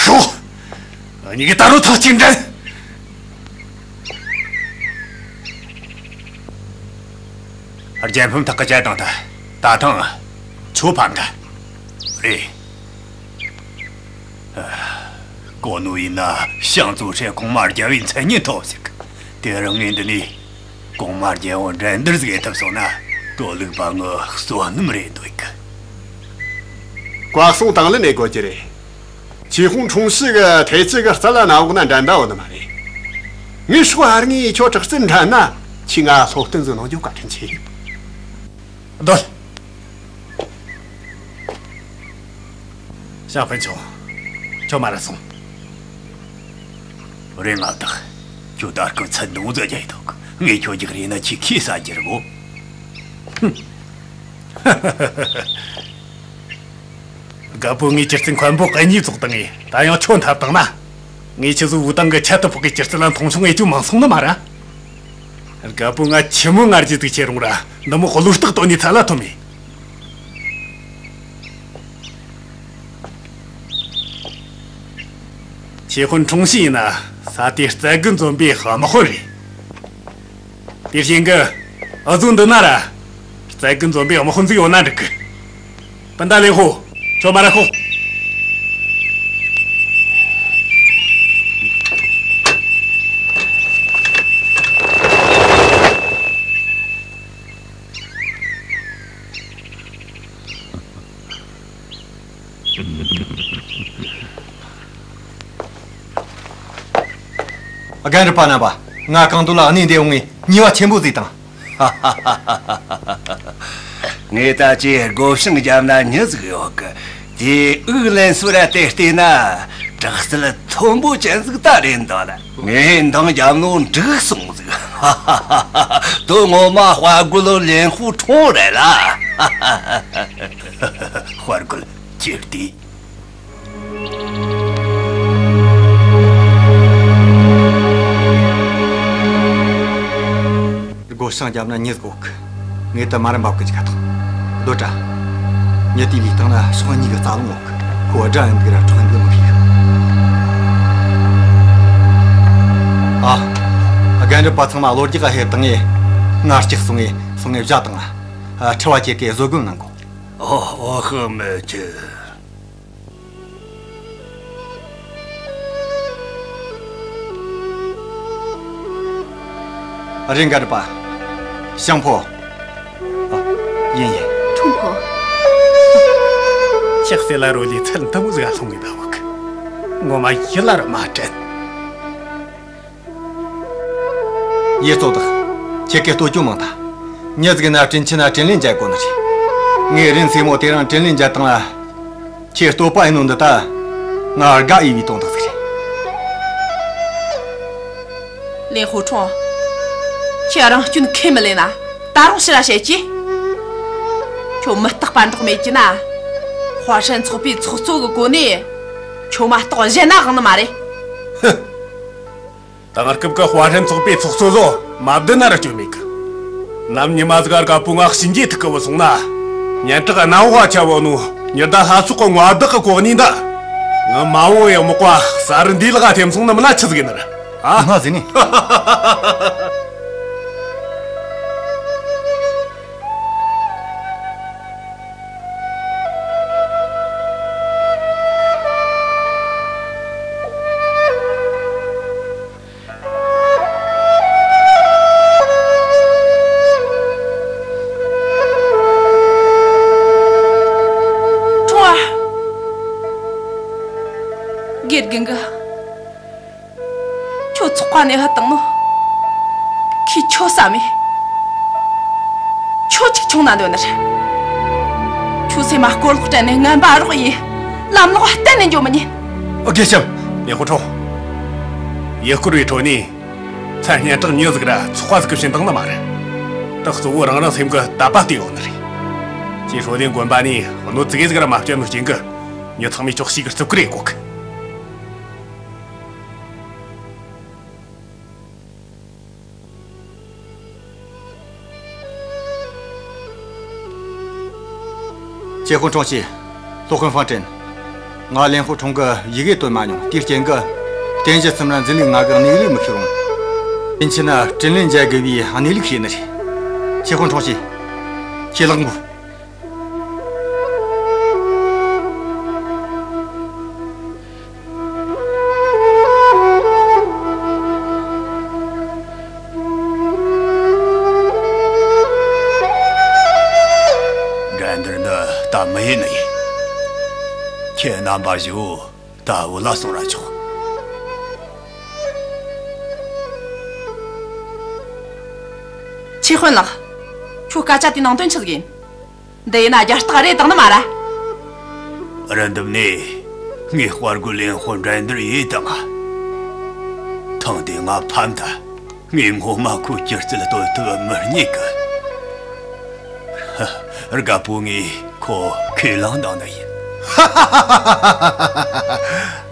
ཤོག། འུ་གཉིས་ཀྱིས་ད་རུང་ཐག་གཅིག་འགྲན། རྒྱལ་ཕམ་ཐག་གི་བཅད་བཏང་ཐལ། ད་ཐེངས་ཁྱོད་ཕམ་ཐལ། རེད། ཨ། གོ་ནོ་ཡིན་ན་ཤང་ཙུའུ་ཧྲེ་གོང་མ་རྒྱལ་བའི་མཚན་སྙན་ཐོབ་ཟིག། དེ་རིང་ངས་འདི་ནས་གོང་མ་རྒྱལ་པོ་འགྲན་བསྡུར་ཟིག་ཐུབ་སོང་ན་གྲོ་ལུག་པ་ངོ་བསོད་ནམས་རེད་འདོད་གི། བཀའ་གསུང་དང་ལེན་ནས་དགོས་ཀྱི་རེད། ཆོས་དཔོན་ཁྲུང་ཞི་གི་ཐེ་ཅི་གི་རྩ་ལ་གནམ་འོག་ན་འགྲན་ཟླ་ཡོད་ནི་མ་རེད། ངས་ཧྲོ་ཧར་ངས་ཁྱོད་དྲག་རྩལ་འགྲན་ན་ཁྱོས་ང་སློབ་སྟོན་ཟིག་གནང་རྒྱུ་བཀའ་དྲིན་ཆེ། སྡོད། ཞང་ཕན་ཆུང་། ཁྱོད་མ་ར་སོང་། རེད། མངའ་བདག། ཁྱོད་ད་སྐབས་ཚད་འདང་ཟིག་རྒྱག་འདུག། ངས་ཁྱོད་རྒྱག་རེས་ན་ཁྱོས་ཁས་ཟ་རྒྱུ་རེད་གོ། ཧུམ། རྒད་པོ་ངའི་ཅི་སྟེ་མཁན་པོ་གཉིས་བཙོག་བཏང་ངས་ད་ཡང་ཁྱོད་འཐབ་བཏང་ན། ངས་ཁྱེད་ཚོ་བུ་ཏང་གི་ཁྱད་དུ་འཕགས་གི་ཅི་སྟེ་ལ་མཐོང་ཆུང་ངས་ཁྱོད་མང་སོང་ནི་མ་ར། རྒད་པོ་ང་ཆི་མོ་ངར་གྱི་ཟིག་ཆེ་རུང་ར་འདི་མོ་བློ་རྟགས་བཏོན་ནས་ཚད་ལ་ཐོན་མེད། ཆོས་དཔོན་ཁྲུང་ཞི་ཡིན་ན་ས་དེའི་རྩལ་དགུ་འཛོམས་པའི་དམག་དཔོན་རེད། དེ་བཞིན་གི་འུ་ཚོ་འདི་ན་ར་རྩལ་དགུ་འཛོམས་པའི་དམག་དཔོན་ཟིག་ཡོད་ན་འགྲིག་གི། སྤུན་ཟླ་ལེན་ཧོ། ཁྱོད་མ་ར་ཤོག། རྒན་རབས་པ་རྣམ་པ། ང་གང་འདོད་ལ་གནས་འདི་འོང་ངས་ཉེས་པ་ཆེན་པོ་བཟོས་དང་། ངས་ད་ཅི་སྒོ་བྱང་བརྒྱབ་ན་མྱི་ཟིག་ཡོད་གི། དེའི་དབུགས་ལེན་སྲོལ་ར་དེ་བལྟས་ན་དྲག་རྩལ་མཐོན་པོ་ཅན་ཟིག་ད་རེད་འདོད་ལ། ངས་འདང་བརྒྱབ་ནོ་འགྲིག་སོང་ཟིག། དོ་ངོ་མ་དཔའ་རྒོད་ལེན་ཧོ་ཁྲོང་རེད་ལ། དཔའ་རྒོད་ཁྱེར་ཏེ། སྒོ་བྱང་རྒྱབ་ན་མྱི་ཟིག་ཡོད་གི། ངས་དེ་མ་རན་པ་གི་ཅིག་ག་ཐོག་སྡོད་དྲ། མྱི་དེའི་ལུས་སྟེང་ན་ཕྱོགས་གཉིས་ཀྱི་རྩ་རླུང་ཡོད་གི། ཁོ་དགྲ་ཡིན་འདུག་ར་ཁྲག་འདུག་མི་ཤེས་གི། ཨ། རྒན་རབས་པ་ཚང་མ་གློ་རྒྱག་ག་ཕེབས་དང་ངས་ང་སྐྱག་སོང་ངས་སོང་ངས་བཞག་དང་ཨ། ཁྲི་བ་ཁྱེད་ཀྱིས་བཟོད་སྒོམ་གནང་གོ། ཨོ་ཨོ་ཧི་མི་ཁྱེད། རེད་འགའ་རེད་པ། ཞང་ཕོ། ཨ། ཡིན་ཡིན། ཁྲུང་ཕོ། ལྕགས་སེ་ལ་རོ་ལི་ཚལ་འདི་མོ་ཟིག་ག་ལྷུང་ངེ་ད་བུ་གི། ངོ་མ་ཡིད་ལ་ར་མ་དྲན། ཡིད་གཙོ་དག་ཁྱེད་ཀྱི་ལྟོ་ཅུང་མང་ད། མྱི་ཟིག་ན་དྲིན་ཆེ་ན་དྲིན་ལན་འཇལ་དགོས་ནི་རེད། ངས་རིན་སྲས་མོ་དེ་རིང་དྲིན་ལན་འཇལ་སྟངས་ལ་ཁྱེད་བསྟོད་པ་ཡིན་ནོ་འདི་ད་ང་དགའ་འོས་པའི་དོན་དག་ཟིག་རེད། ལེན་ཧུ་ཁྲུང་། ཁྱེད་རང་སྐྱོན་ཁས་མི་ལེན་ན་ད་རུང་ཕྱིར་ར་བཤད་ཀྱིས། ཁྱོད་མི་རྟག་པ་འགྲོགས་མེད་ཀྱི་ན། ཧྭ་ཧྲན་ཚོགས་པའི་ཚོགས་གཙོ་གི་གོ་གནས་ཁྱོད་མ་གཏོགས་གཞན་ན་དབང་ནི་མ་རེད། ཧུ། དེང་སྐབས་ཀྱི་ཧྭ་ཧྲན་ཚོགས་པའི་ཚོགས་གཙོ་ཚོ་མ་བསྡད་ན་ར་སྐྱོན་མེད་གི། ནམ་ཉི་མ་ཟིག་ག་རྒད་པོ་ང་གཤིན་རྗེའི་ཐུག་གི་བུད་སོང་ན། སྙན་གྲགས་གནམ་འོག་ཆ་བོ་ནོ་ཉི་ཟླ་ལྷ་ཚོགས་ཀྱི་ངོ་བདག་གི་གོ་གནས་འདི། ང་མ་འོངས་ཡང་མག་པ་གསར་འདིའི་ལག་ཐེམ་སོང་ནི་མིན་ན་ཆི་ཟིག་ཡིན་ནི་ར། ཨ། ང་ཟེར་ནི། ཁྲུང་ཨ། དགེ་རྒན་གི། ཁྱོད་ཚོགས་པ་ནས་ཕུད་བཏང་ནོ། ཁོས་ཁྱོད་བསམ་མེད། ཁྱོད་ཅིག་ཆུང་ན་འདོད་ནི་རེད། ཁྱོད་སེམས་མ་སྐོར་ལོག་སྤྲད་ནས་ངན་པ་རོགས་ཡིན། ལམ་ལོག་གཏན་ནས་འགྱོ་མི་ཉན། ཨོ། དགེ་ལྕམ། ལེན་ཧུ་ཁྲུང་། ཡུལ་སྐོར་བའི་ཁྲོད་ནས་མཚན་སྙན་གྲགས་མྱི་ཟིག་ར་ཚོགས་པ་ཟིག་གི་བྱིན་བཏང་ནི་མ་རེད། ད་གཙོ་བོ་རང་རང་སེམས་གི་དད་པ་བལྟས་ཡོང་ནི་རེད། ཁྱེད་ཧྲོ་ལེན་དགོན་པ་ནས་གནོད་འཚེ་ཟིག་ར་མ་སྤྱད་ནོ་རྐྱེན་གི། མྱི་ཚང་མས་ཁྱོད་ཞིག་གི་རྩུབ་གི་རེད་གོ་གི། ཆེ་ཧུན་ཁྲུང་ཞི། ལྷོ་ཧུན་ཧྥང་ཀྲིན། ང་ལེན་ཧུ་ཁྲུང་གི་ཡི་གེ་བཏོན་མ་མྱོང་། དེའི་རྐྱེན་གྱིས་རྟེན་གཞི་ཚུམ་ར་འཛིན་ལུགས་ང་གི་གནས་ལུགས་མི་ཤེས་རུང་། དྲིན་ཆེ་ན་དྲིན་ལན་འཇལ་དགོས་པའི་གནས་ལུགས་ཤེས་ནི་རེད། ཆེ་ཧུན་ཁྲུང་ཞི། ཁྱེད་ལག་འགུལ། འགྲན་བསྡུར་འདི་ད་མི་ཡིན་ནི་ཡིན། ཁྱེད་རྣམ་པ་བཞི་བོ་ད་བུད་ལ་སོང་ར་ཆོག་ཆེ་ཧོན་ལགས། ཁྱོད་སྐད་ཆ་དེ་ནང་དོན་ཆི་ཟིག་ཡིན། འདི་ཡིན་ན་རྒྱ་སྟག་རེད་དང་ནི་མ་ར། རི་འདབས་ནས་ངའི་དཔའ་རྒོད་ལེན་ཧོ་འགྲན་བསྡུར་ཡས་དང་། ཐེངས་དེ་ང་ཕམ་ད། ངས་ངོ་མ་ཁོའི་སྒྱུ་རྩལ་སྟོན་ཐུབ་མི་རྙེད་གི། རྒད་པོ་ངས་ཁོ་ཁས་བླངས་གནང་ནི་ཡིན།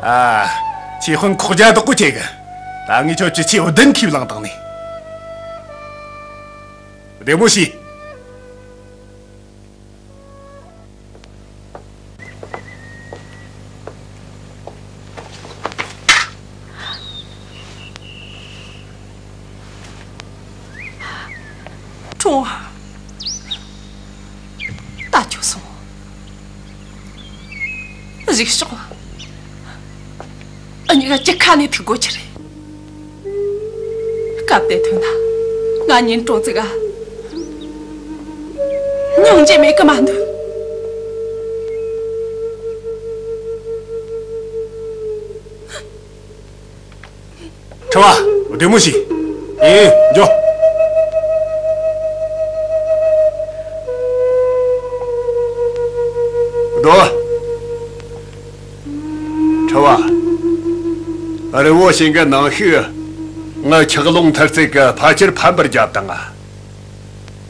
ཨ། ཆེ་ཧོན་ཁོག་རྒྱ་དོག་པོ་ཆེ་གི། ད་ངས་ཁྱོད་ཅི་ཆེ་བདུན་ཁས་བླངས་བཏང་ནི། བདེ་མོ་བྱོས། ཁྲུང་ཨ། ད་ཁྱོད་སོང་། གཞུག་ཕྱོགས། འུ་གཉིས་ཀ་གཅིག་ཁ་ནས་ཐུག་དགོས་ཀྱི་རེད། སྐབས་དེ་ཐོན་ན་ང་ཉིན་གྲོང་ཚིག་ག་མྱོང་རྒྱུ་མེད་གི་མ་འདུག་ཁྲི་བ། བདེ་མོ་བྱོས། ཡིན། འགྱོ། སྡོད། ཁྲི་བ། རི་བོ་ཞིང་གི་ནང་ཤུགས། ངའི་ཆག་ལོང་མཐར་ཚད་ཀྱི་ཕལ་ཆེར་ཕམ་པར་བརྒྱབ་དང་།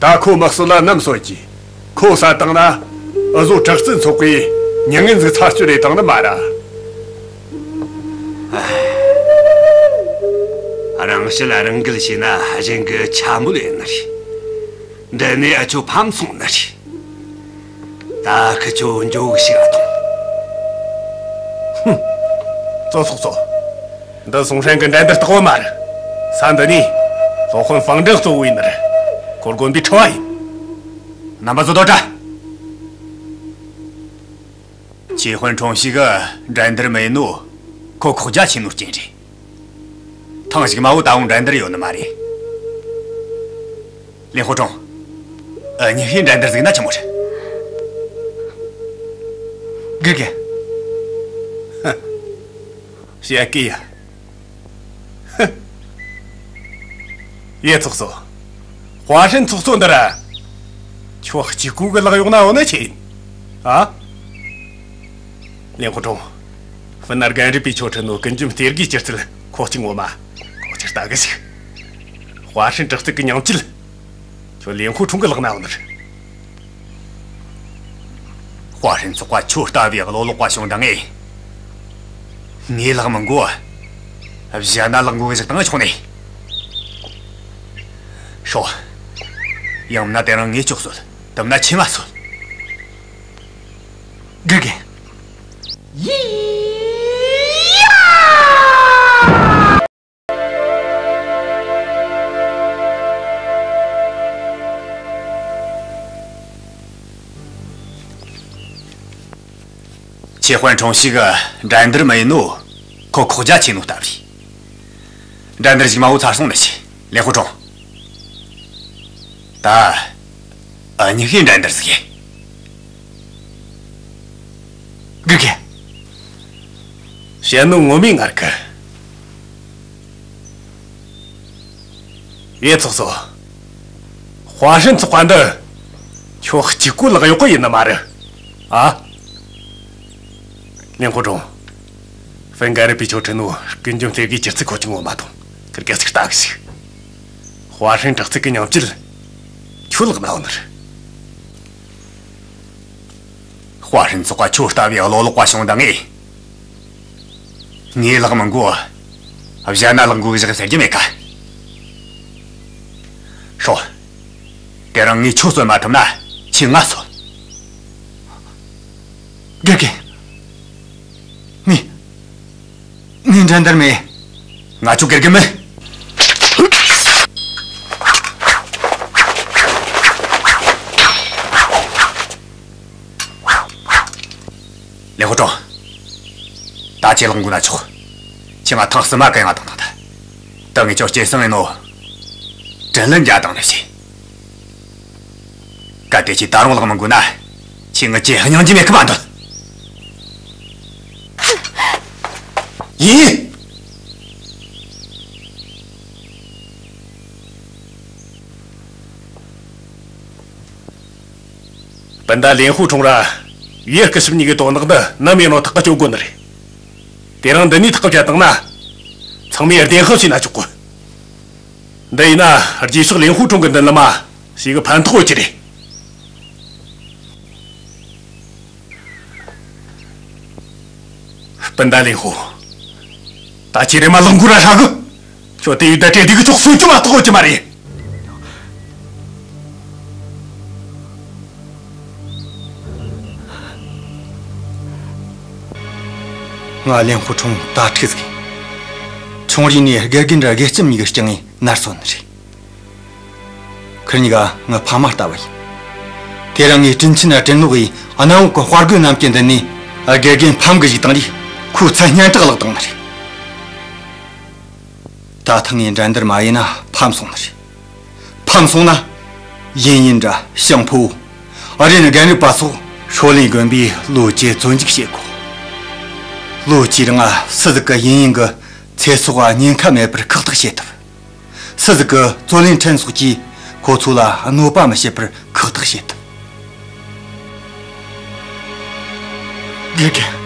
ད་ཁོ་དམག་སྲིད་ལ་བསྣམས་སོང་གི། ཁོ་བསད་བཏང་ན་འུ་ཟོ་དྲག་རྩལ་ཚོགས་པའི་མྱ་ངན་ཟིག་ཚར་གཅོད་རེ་བཏང་ནི་མ་ར། རང་བཤད་རང་འགུལ་བྱས་ན་གཞན་གྱི་འཕྱ་སྨོད་ཡིན་ནི་རེད། འདི་ནས་འུ་ཆོ་ཕམ་སོང་ནི་རེད། ད་ཁི་ཆོ་འགྱོ་གི་ཞིག་ཨ་ཐོང་། ཧུམ། ཙོ་ཚོགས་གཙོ། འདི་སུང་ཧྲན་གྱི་འགྲན་བསྡུར་རྟག་པ་མ་རེད། ས་འདི་ནས་སློབ་དཔོན་ཧྥང་ཀྲང་གཙོ་བོ་ཡིན་ནི་རེད། ཁོ་དགོན་པའི་ཁྲི་བ་ཡིན། རྣམ་པ་ཚོ་དོ་དྲ། ཆེ་དཔོན་ཁྲོང་ཞིག་གི་འགྲན་བསྡུར་མི་ཡིན་ནོ། ཁོ་ཁོག་རྒྱ་ཆེ་ནོ་རྐྱེན་རེད། ཐེངས་ཤིག་མ་བོ་ད་འོང་འགྲན་བསྡུར་ཡོད་ནི་མ་རེད། ལིན་ཧུ་ཁྲུང་། འུ་གཉིས་ཤིག་འགྲན་བསྡུར་ཟིག་ན་ཆི་མོ་རེད། དགེ་རྒན། ཧ། བཤད་ཀི་ཡ། ཧ། ཡེ་ཚོགས་གཙོ། ཧྭ་ཧྲན་ཚོགས་གཙོ་འདི་ར། ཁྱོད་གཅིག་པུ་གི་ལག་གཡོག་ན་འོ་ན་ཆི་ཡིན། ཨ། ལིན་ཧུ་ཁྲུང་། ཧྥིན་ནར་རྒན་རབས་པའི་ཆོ་ཁྲི་ནོ་ཀུན་འཇོམས་གཏེར་གྱི་སྒྱུ་རྩལ་ཁོག་ཅིག་ངོ་མ། ཁོག་ཅིག་ལྟ་གི་ཞིག། ཧྭ་ཧྲན་དྲག་རྩལ་གི་ཉམས་བཅུད། ཁྱོད་ལིན་ཧུ་ཁྲུང་གི་ལག་ན་འོ་ནི་རེད། ཧྭ་ཧྲན་ཚོགས་པ་ཁྱོད་ལྟ་བུའི་གློ་ལོག་པ་བྱུང་དང་ངས། ངའི་ལག་མི་འགོ། གཞན་ན་ལག་འགོ་གི་ཞིག་བཏང་ཆོག་ནས། ཤོག། ཡང་མིན་ན་དེ་རིང་ངས་ཁྱོད་གསོད། དེ་མིན་ན་ཁྱོས་ང་གསོད། དགེ་རྒན། ཡི། ཆེ་དཔོན་ཁྲོང་ཞིག་འགྲན་བསྡུར་མི་ཡིན་ནོ། ཁོ་ཁོག་རྒྱ་ཆེ་ནོ་སྟབས་རེད། འགྲན་བསྡུར་ཞིག་མ་བོ་ཚར་སོང་ནི་ཆི། ལིན་ཧུ་ཁྲུང་། ད། འུ་གཉིས་ཤིག་འགྲན་བསྡུར་ཟིག་ཡེ། དགེ་རྒན། བཤད་ནོ་ངོ་མས་ངར་གི། ཡེ་ཚོགས་གཙོ། ཧྭ་ཧྲན་ཚོགས་པ་འདི། ཁྱོད་གཅིག་པུ་ལག་གཡོག་གི་ཡིན་ནི་མ་རེད། ཨ། ལིན་ཧུ་ཁྲུང་། ཧྥིན་རྒན་རབས་པའི་ཆོ་ཁྲི་ནོ་ཀུན་འཇོམས་གཏེར་གྱི་སྒྱུ་རྩལ་ཁོག་ཅིག་ངོ་མ་ཐོང་། ཁིར་གེ་ཞིག་ལྟ་གི་ཞིག། ཧྭ་ཧྲན་དྲག་རྩལ་གི་ཉམས་བཅུད། ཁྱོད་ལག་ན་འོ་ནི་རེད། ཧྭ་ཧྲན་ཚོགས་པ་ཁྱོད་ལྟ་བུའི་གློ་ལོག་པ་བྱུང་དང་ངས། ངའི་ལག་མི་འགོ། གཞན་ན་ལག་འགོ་གི་ཞིག་ཟེར་རྒྱུ་མེད་ཀ། ཤོག། དེ་རིང་ངས་ཁྱོད་གསོད་མ་ཐུབ་ན་ཁྱོས་ང་གསོད། དགེ་རྒན། ངས། ངས་འགྲན་བསྡུར་མེད། ང་ཆོ་དགེ་རྒན་མིན། ལིན་ཧུ་ཁྲུང་། ད་ཁྱོས་ལག་འགུལ་ན་ཆོག། ཁྱོས་ང་ཐེངས་གསུམ་མ་གན་ང་བཏང་བཏང་ད། ད་ངས་ཁྱོད་སྐྱེད་སྲིང་ཡིན་ནོ། དྲིན་ལན་འཇལ་བཏང་ནི་ཞིག། གལ་ཏེ་ཁྱོས་ད་རུང་ལག་མི་འགུལ་ན། ཁྱོས་ངའི་ལྕེ་སྙིང་རྗེ་མེད་གི་མ་འདོད། ཡིན། སྤུན་ཟླ་ལིན་ཧུ་ཁྲུང་ར། ཡུལ་སྐུ་ཞབས་གཉིས་ཀྱི་དོན་དག་འདི་ནམ་ཡིན་རུང་ཐག་གཅོད་དགོས་ནི་རེད། དེ་རིང་འདི་ནས་ཐག་བཅད་བཏང་ན། ཚང་མས་བདེན་དཔང་བྱས་ན་ཆོག་གི། འདི་ཡིན་ན་རྗེས་ཕྱོགས་ལིན་ཧུ་ཁྲུང་གི་མདུན་ལམ་མ་ཞིག་གི་ཕན་ཐོགས་ཡོད་ཀྱི་རེད། སྤུན་ཟླ་ལིན་ཧུ། ད་ཁྱོས་རེམ་མ་ལག་འགུལ་ར་ཧྲ་གི། ཁྱོད་དེ་ཡུལ་ད་བྲལ་དུས་ཀྱི་ཚོགས་སུ་ཅུང་མ་གཏོགས་ཀྱི་མ་རེད། ང་ལིན་ཧུ་ཁྲུང་ད་ཁྲིག་ཟིག། ཆུང་རིང་ནས་དགེ་རྒན་ར་དགེ་ལྕམ་གཉིས་ཀྱི་སྤྱན་སྔས་མནར་སོང་ནི་རེད། ཁིར་གཉིས་ཀ་ངའི་ཕ་མ་ལྟ་བུ་ཡིན། དེ་རིང་ངས་དྲིན་ཆེན་དྲིན་ལོག་གིས་གནམ་འོག་གི་དཔའ་རྒོད་རྣམས་ཀྱི་མདུན་ནས་དགེ་རྒན་ཕམ་གི་བཞག་བཏང་རིས་ཁོའི་མཚན་སྙན་གྲགས་བརླག་བཏང་ནི་རེད། ད་ཐེངས་ངས་འགྲན་བསྡུར་མ་ཡིན་ན་ཕམ་སོང་ནི་རེད། ཕམ་སོང་ན། ཡིན་ཡིན་འདྲ་ཞང་ཕོ། ཨ་རེ་ནི་རྒན་རབས་པ་སོགས་ཧྲོ་ལིན་དགོན་པའི་ལོ་བཅུའི་བཙོན་འཇུག་བྱེད་དགོས། ལོ་བཅུའི་རིང་སུ་ཟིག་གིས་ཡིན་ཡིན་གི་ཚེ་སྲོག་ཉེན་ཁ་མེད་པར་ཁག་ཐེག་བྱེད་ཐུབ། སུ་ཟིག་གིས་ཙོ་ལིན་ཁྲན་སོགས་ཀྱིས་ཁོ་ཚོ་ལ་གནོད་པ་མི་བྱེད་པར་ཁག་ཐེག་བྱེད་ཐུབ། དགེ་རྒན།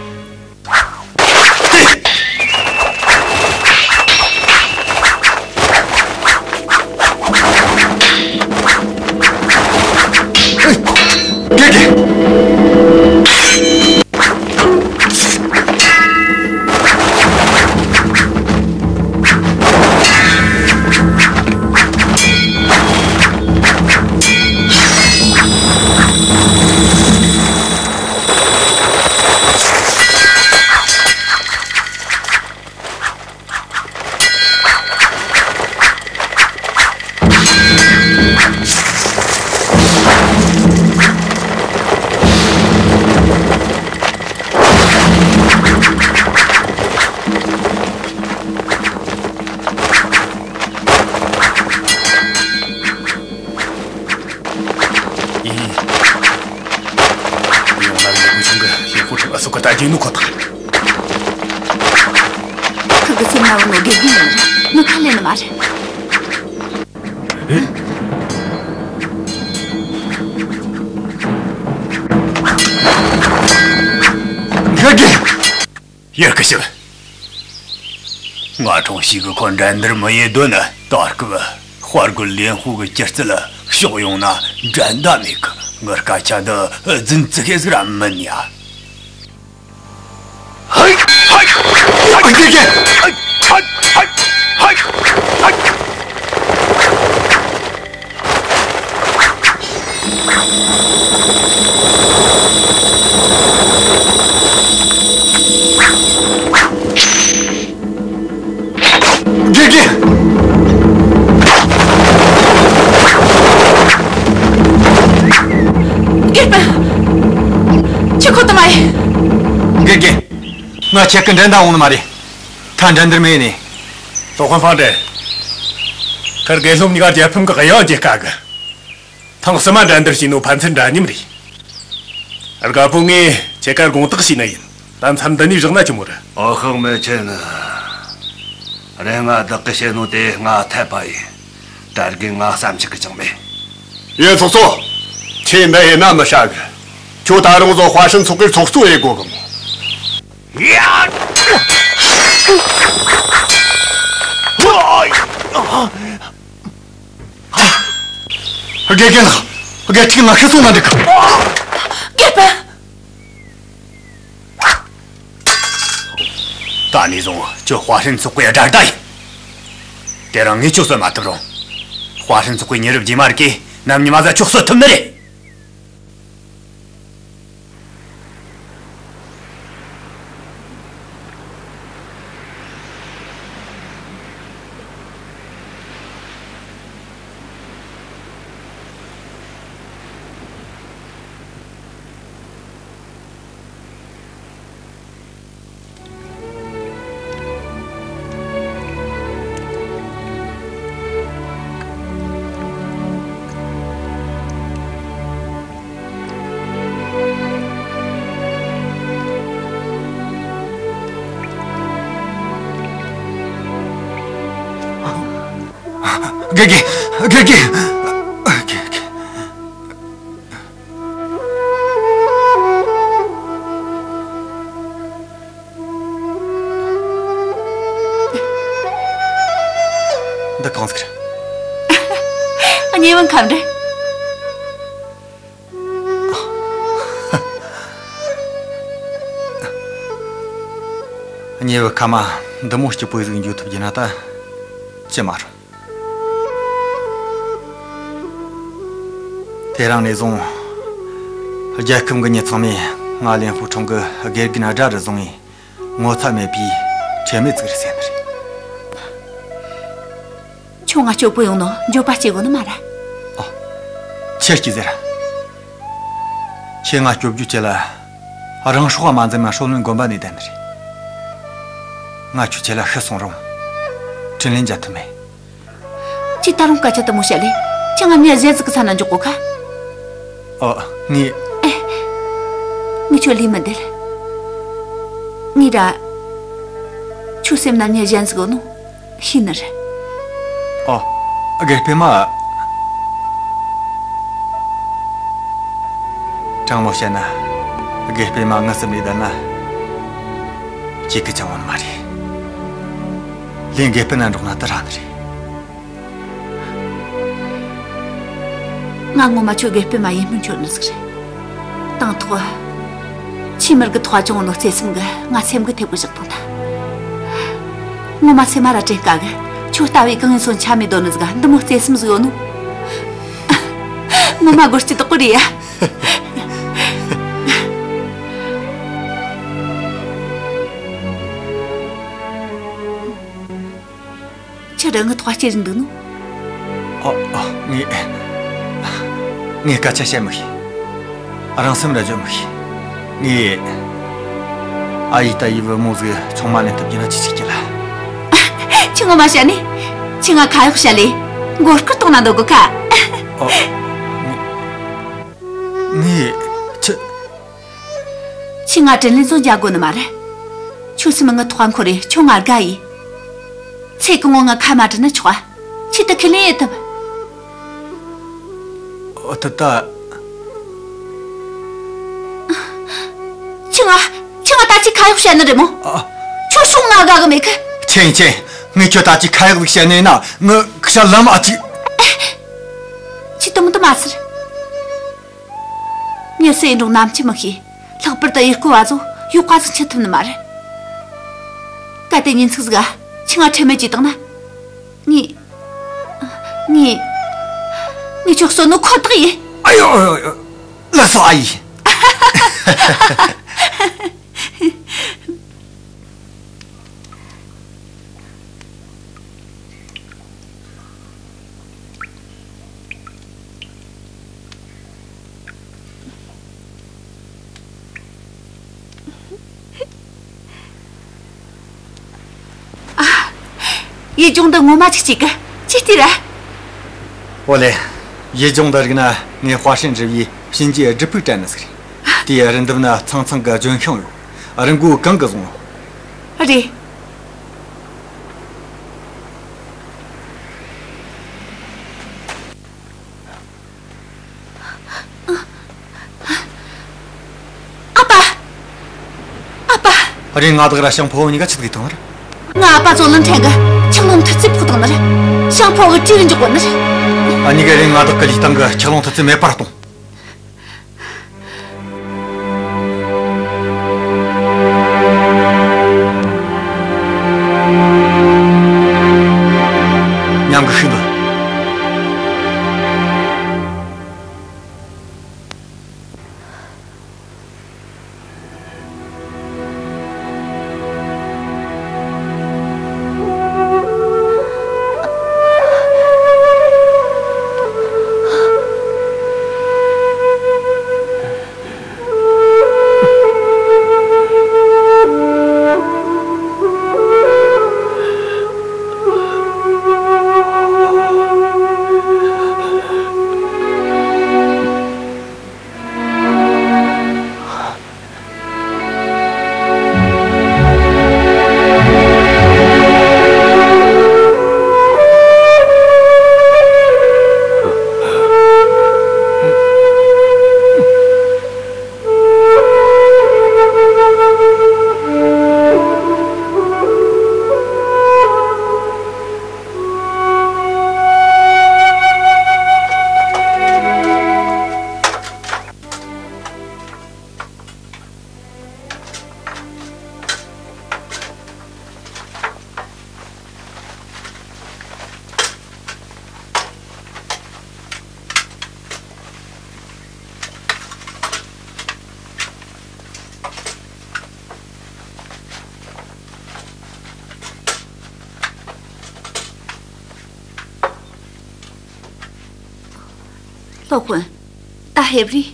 ད་ཅི་ནུ་ཁོ་ཐག་ཁུ་གི་སེམས་ན་བུ་ནོ་དགེ་རྒན་ཡིན་རེད། ནུ་ཁ་ལེན་ནི་མ་རེད། ཁུ་གི། ཡར་ཁུ་ཞིག་ང་ཁྲོང་ཞིག་གི་ཁོ་འགྲན་བསྡུར་མི་ཡེ་འདོད་ན། ད་སྐབས་དཔའ་རྒོད་ལེན་ཧུ་གི་སྒྱུ་རྩལ་ཕྱོགས་ཡོང་ན་འགྲན་ཟླ་མེད་གི། ངི་སྐད་ཆ་འདི་རྫུན་ཙི་ཤེས་ཟིག་ར་མིན་ཡ། ཧའི་ཧའི་ཧའི་ཧའི་ཧའི་ཧའི། དགེ་རྒན། དགེ་སྤུན། ཁྱོད་ཁོ་ཐག་མ་ཡིན། དགེ་རྒན། ང་ཁྱེད་ཀྱི་འགྲན་ཟླ་འོང་ནི་མ་རེད། ད་འགྲན་བསྡུར་མེད་ནི། ལོ་ཧོན་ཧྥང་ཀྲེ། ཁར་དགེ་སློབ་གཉིས་ཀ་རྒྱལ་ཕམ་གི་གཡང་རྒྱག་ག་གི། ཐེངས་གསུམ་མ་འགྲན་བསྡུར་བྱས་ནོ་ཕན་ཚུན་འདྲ་མཉམ་རེད། རྒད་པོ་ངས་ཁྱེད་ཀར་དགོངས་དག་བྱས་ནི་ཡིན། ད་མཚམས་འདི་ནས་བཞག་ན་ཆི་མོ་རེད། ཨོ་ཁོག་མེ་ཆེན། རེད། ང་བདག་གིས་བཤད་ནོ་དེ་ང་འཐད་པ་ཡིན། གྲྭ་རྒན་ང་བསམ་འཆར་གི་ཅང་མེད། ཡེ་ཚོགས་གཙོ། ཁྱེད་འདི་ཡིན་ན་མི་ཧྲ་གི། ཁྱོད་ད་རུང་བཟོ་ཧྭ་ཧྲན་ཚོགས་པའི་ཚོགས་གཙོ་ཡེ་དགོ་གི་མོ། ཡ། དགེ་རྒན་ལགས། དགེ་ཕྲུག་ང་ཤི་སོང་ན་འགྲིག་གི། དགེ་སྤུན། ད་ནས་བཟུང་ཁྱོད་ཧྭ་ཧྲན་ཚོགས་པའི་དགྲ་ཟླ་ཡིན། དེ་རིང་ངས་ཁྱོད་གསོད་མ་ཐུབ་རུང་། ཧྭ་ཧྲན་ཚོགས་པའི་མྱི་རབས་རྗེས་མ་རིགས་ཀྱིས་ནམ་ཉི་མ་ཟ་ཁྱོད་གསོད་ཐུབ་ནི་རེད། དགེ་རྒན། དགེ་རྒན། དགེ་རྒན། འདི་གང་ཟིག་རེད། ཉེ་བའི་ཁམས་རེད། ཉེ་བའི་ཁ་མ་འདི་མོ་སྐྱིད་པོ་ཟིག་འཇུ་ཐུབ་རྒྱུ་ན་ད་ཅི་མ་རུང་། དེ་རིང་ནས་བཟུང་རྒྱལ་ཁམས་ཀྱི་མྱི་ཚང་མས་ང་ལེན་ཧུ་ཁྲོང་གི་དགེ་རྒན་དགྲ་རུ་བཟུང་ངས་ངོ་ཚ་མེད་པའི་ཁྲེལ་མེད་ཅིག་རེད་ཟེར་ནི་རེད། ཁྱོད་ང་སྐྱོབ་པོ་ཡོང་ནོ་འགྱོད་པ་སྐྱེ་དགོས་ནི་མ་རེད། ཨོ། ཁྱེད་ཀྱིས་ཟེར། ཁྱེད་ང་སྐྱོབ་རྒྱུ་ཆེད་ལ་རང་སྲོག་མ་འཛེམ་ན་ཧྲོ་ལོན་དགོན་པ་ནས་བསྡད་ནི་རེད། ང་ཁྱོད་ཆེད་ལ་ཤི་སོང་རུང་དྲིན་ལན་འཇལ་ཐུབ་མེད། ཁྱེད་ད་རུང་སྐད་ཆ་དེ་མོ་བཤད་ལེ། ཁྱེད་ང་མྱི་གཞན་ཟིག་གི་ས་ན་འཇོག་གོ་ཁ། ཨོ། ངས། ཨེ། ངས་ཁྱོད་ལས་མི་འདེད། ངས་ར། ཁྱོད་སེམས་ན་མྱི་གཞན་ཟིག་ཡོད་ནོ། ཤེས་ནི་རེད། ཨོ། དགེ་སྤུན་མ། དྲང་མོ་བཤད་ན། དགེ་སྤུན་མ་ངའི་སེམས་ནས་བསྡད་ན། སྐྱིད་གི་ཅང་བ་ནི་མ་རེད། ལན་དགེ་སྤུན་ན་འགྲོགས་ན་དེ་རག་ནི་རེད། ང་ངོ་མ་ཁྱོད་དགེ་སྤུན་མ་ཡིན་སྨོན་འཆོར་ནི་ཟིག་རེད། དང་ཐོག་ཁྱིམ་མི་རིགས་ཀྱི་ཐོག་བྱུང་ནོ་བརྩེ་སེམས་ཀྱིས་ང་སེམས་ཀྱི་ཐེབས་གི་བཞག་དང་ད། ངོ་མ་སེམས་མ་ར་དྲན་དཀའ་གི། ཁྱོད་ལྟ་བུའི་གང་ཡིན་སོན་ཆ་མེད་དོ་ནི་ཟིག་འདི་མོ་བརྩེ་སེམས་ཟིག་ཡོད་ནོ། ངོ་མ་སྒོར་གྱི་བདག་པོ་རེད་ཡ། ཁྱེད་རང་གི་ཐོག་སྐྱེ་བཞིན་འདུག་ནོ། ཨ། ཨ། ངས། ངས་སྐད་ཆ་བཤད་མི་ཤེས། རང་སེམས་ར་བརྗོད་མི་ཤེས། ངས། ཨ་ཡེ་ལྟ་ཡི་བུ་མོ་ཟིག་ཆུང་མ་ལེན་ཐུབ་རྒྱུ་ན་ཅི་ཞིག་སྐྱིད་ལ། ཁྱི་ངོ་མ་བཤད་ནི། ཁྱི་ང་ཁ་གཡོག་བཤད་ལེ། མགོ་སྐོར་གཏོང་ན་འདོད་གོ་ཁ། ཨོ། ངས། ངས། ཁྱི། ཁྱོས་ང་དྲིན་ལན་བཟོ་རྒྱག་དགོས་ནི་མ་རེད། ཁྱོད་སེམས་ངའི་ཐོག་འཁོར་རེ་ཁྱོད་ང་དགའ་ཡིན། ཚེ་གང་བོ་ང་ཁ་མ་བྲལ་ན་ཆོག་ཨ། ཁྱོས་དེ་ཁས་ལེན་ཡེད་ཐུབ། ཨ། ད་ད། ཁྱོས་ང་ཁྱོས་ང་ད་ཅི་ཁ་གཡོག་བྱས་ནི་རེད་མོ། ཨ། ཁྱོད་སོང་ང་དགའ་གི་མེད་གི། ཆེན་ཆེན། ངས་ཁྱོད་ད་ཅི་ཁ་གཡོག་ཟིག་བྱས་ནས་ན་ངི་ཁ་ལམ་ཨ་ཅིག་ཁྱོས་དུམ་དུ་མ་ཟེར། མྱི་སུ་ཡིན་རུང་ནམ་འཆི་མི་ཤེས། ལྷག་པར་དུ་ཡུལ་སྐོར་བ་ཚོ་ཡོག་ག་ཟིག་འཆི་ཐུབ་ནི་མ་རེད། གལ་ཏེ་ཉིན་ཚིག་ཟིག་ག་ཁྱོས་ང་ཁྲེལ་མེད་བྱས་བཏང་ན། ངས། ངས། ངས་ཁྱོད་གསོད་ནོ་ཁོ་ཐག་ཡིན། ཨ་ཡོ་ཨ་ཡོ་ཨ་ཡོ། ལགས་སོ་ཨ་ཡེ། ཨ། ཡུལ་ལྗོངས་འདི་ངོ་མ་ཅིག་སྐྱིད་གི། ཅི་སྟེ་ར། ཨོ་ལེ། ཡུལ་ལྗོངས་འདི་རིག་ན་ངས་ཧྭ་ཧྲན་རི་བོའི་གཤིན་རྗེའི་སྒྲུབ་ཕུག་དྲན་ནི་ཟིག་རེད། དེའི་རི་འདབས་ན་ཚང་ཚང་གི་ལྗོན་ཤིང་ཡོད། རི་མགོ་གང་གི་བཟུང་། རེད། ཨ་ཕ། ཨ་ཕ། རེད། ང་བདག་ར་ཞང་ཕོ་བོ་གཉིས་ཀ་ཆི་ཟིག་བཏང་ར། ང་ཨ་ཕ་ཚོ་ལུན་ཁྲན་གི་ཁྱག་ལོང་མཐུ་རྩེ་ཕོག་བཏང་ནི་རེད། ཞང་ཕོ་བོ་གི་བྲིས་རུ་འཇོག་གོ་ནི་རེད། ཨ་ནི་ག་རེད། ང་བདག་གི་ལུས་སྟེང་གི་ཁྱག་ལོང་མཐུ་རྩེ་མེད་པར་གཏོང་། ཉམས་གི་ཤི་འདུག་སློབ་དཔོན། ད་ཕེབས་རེས།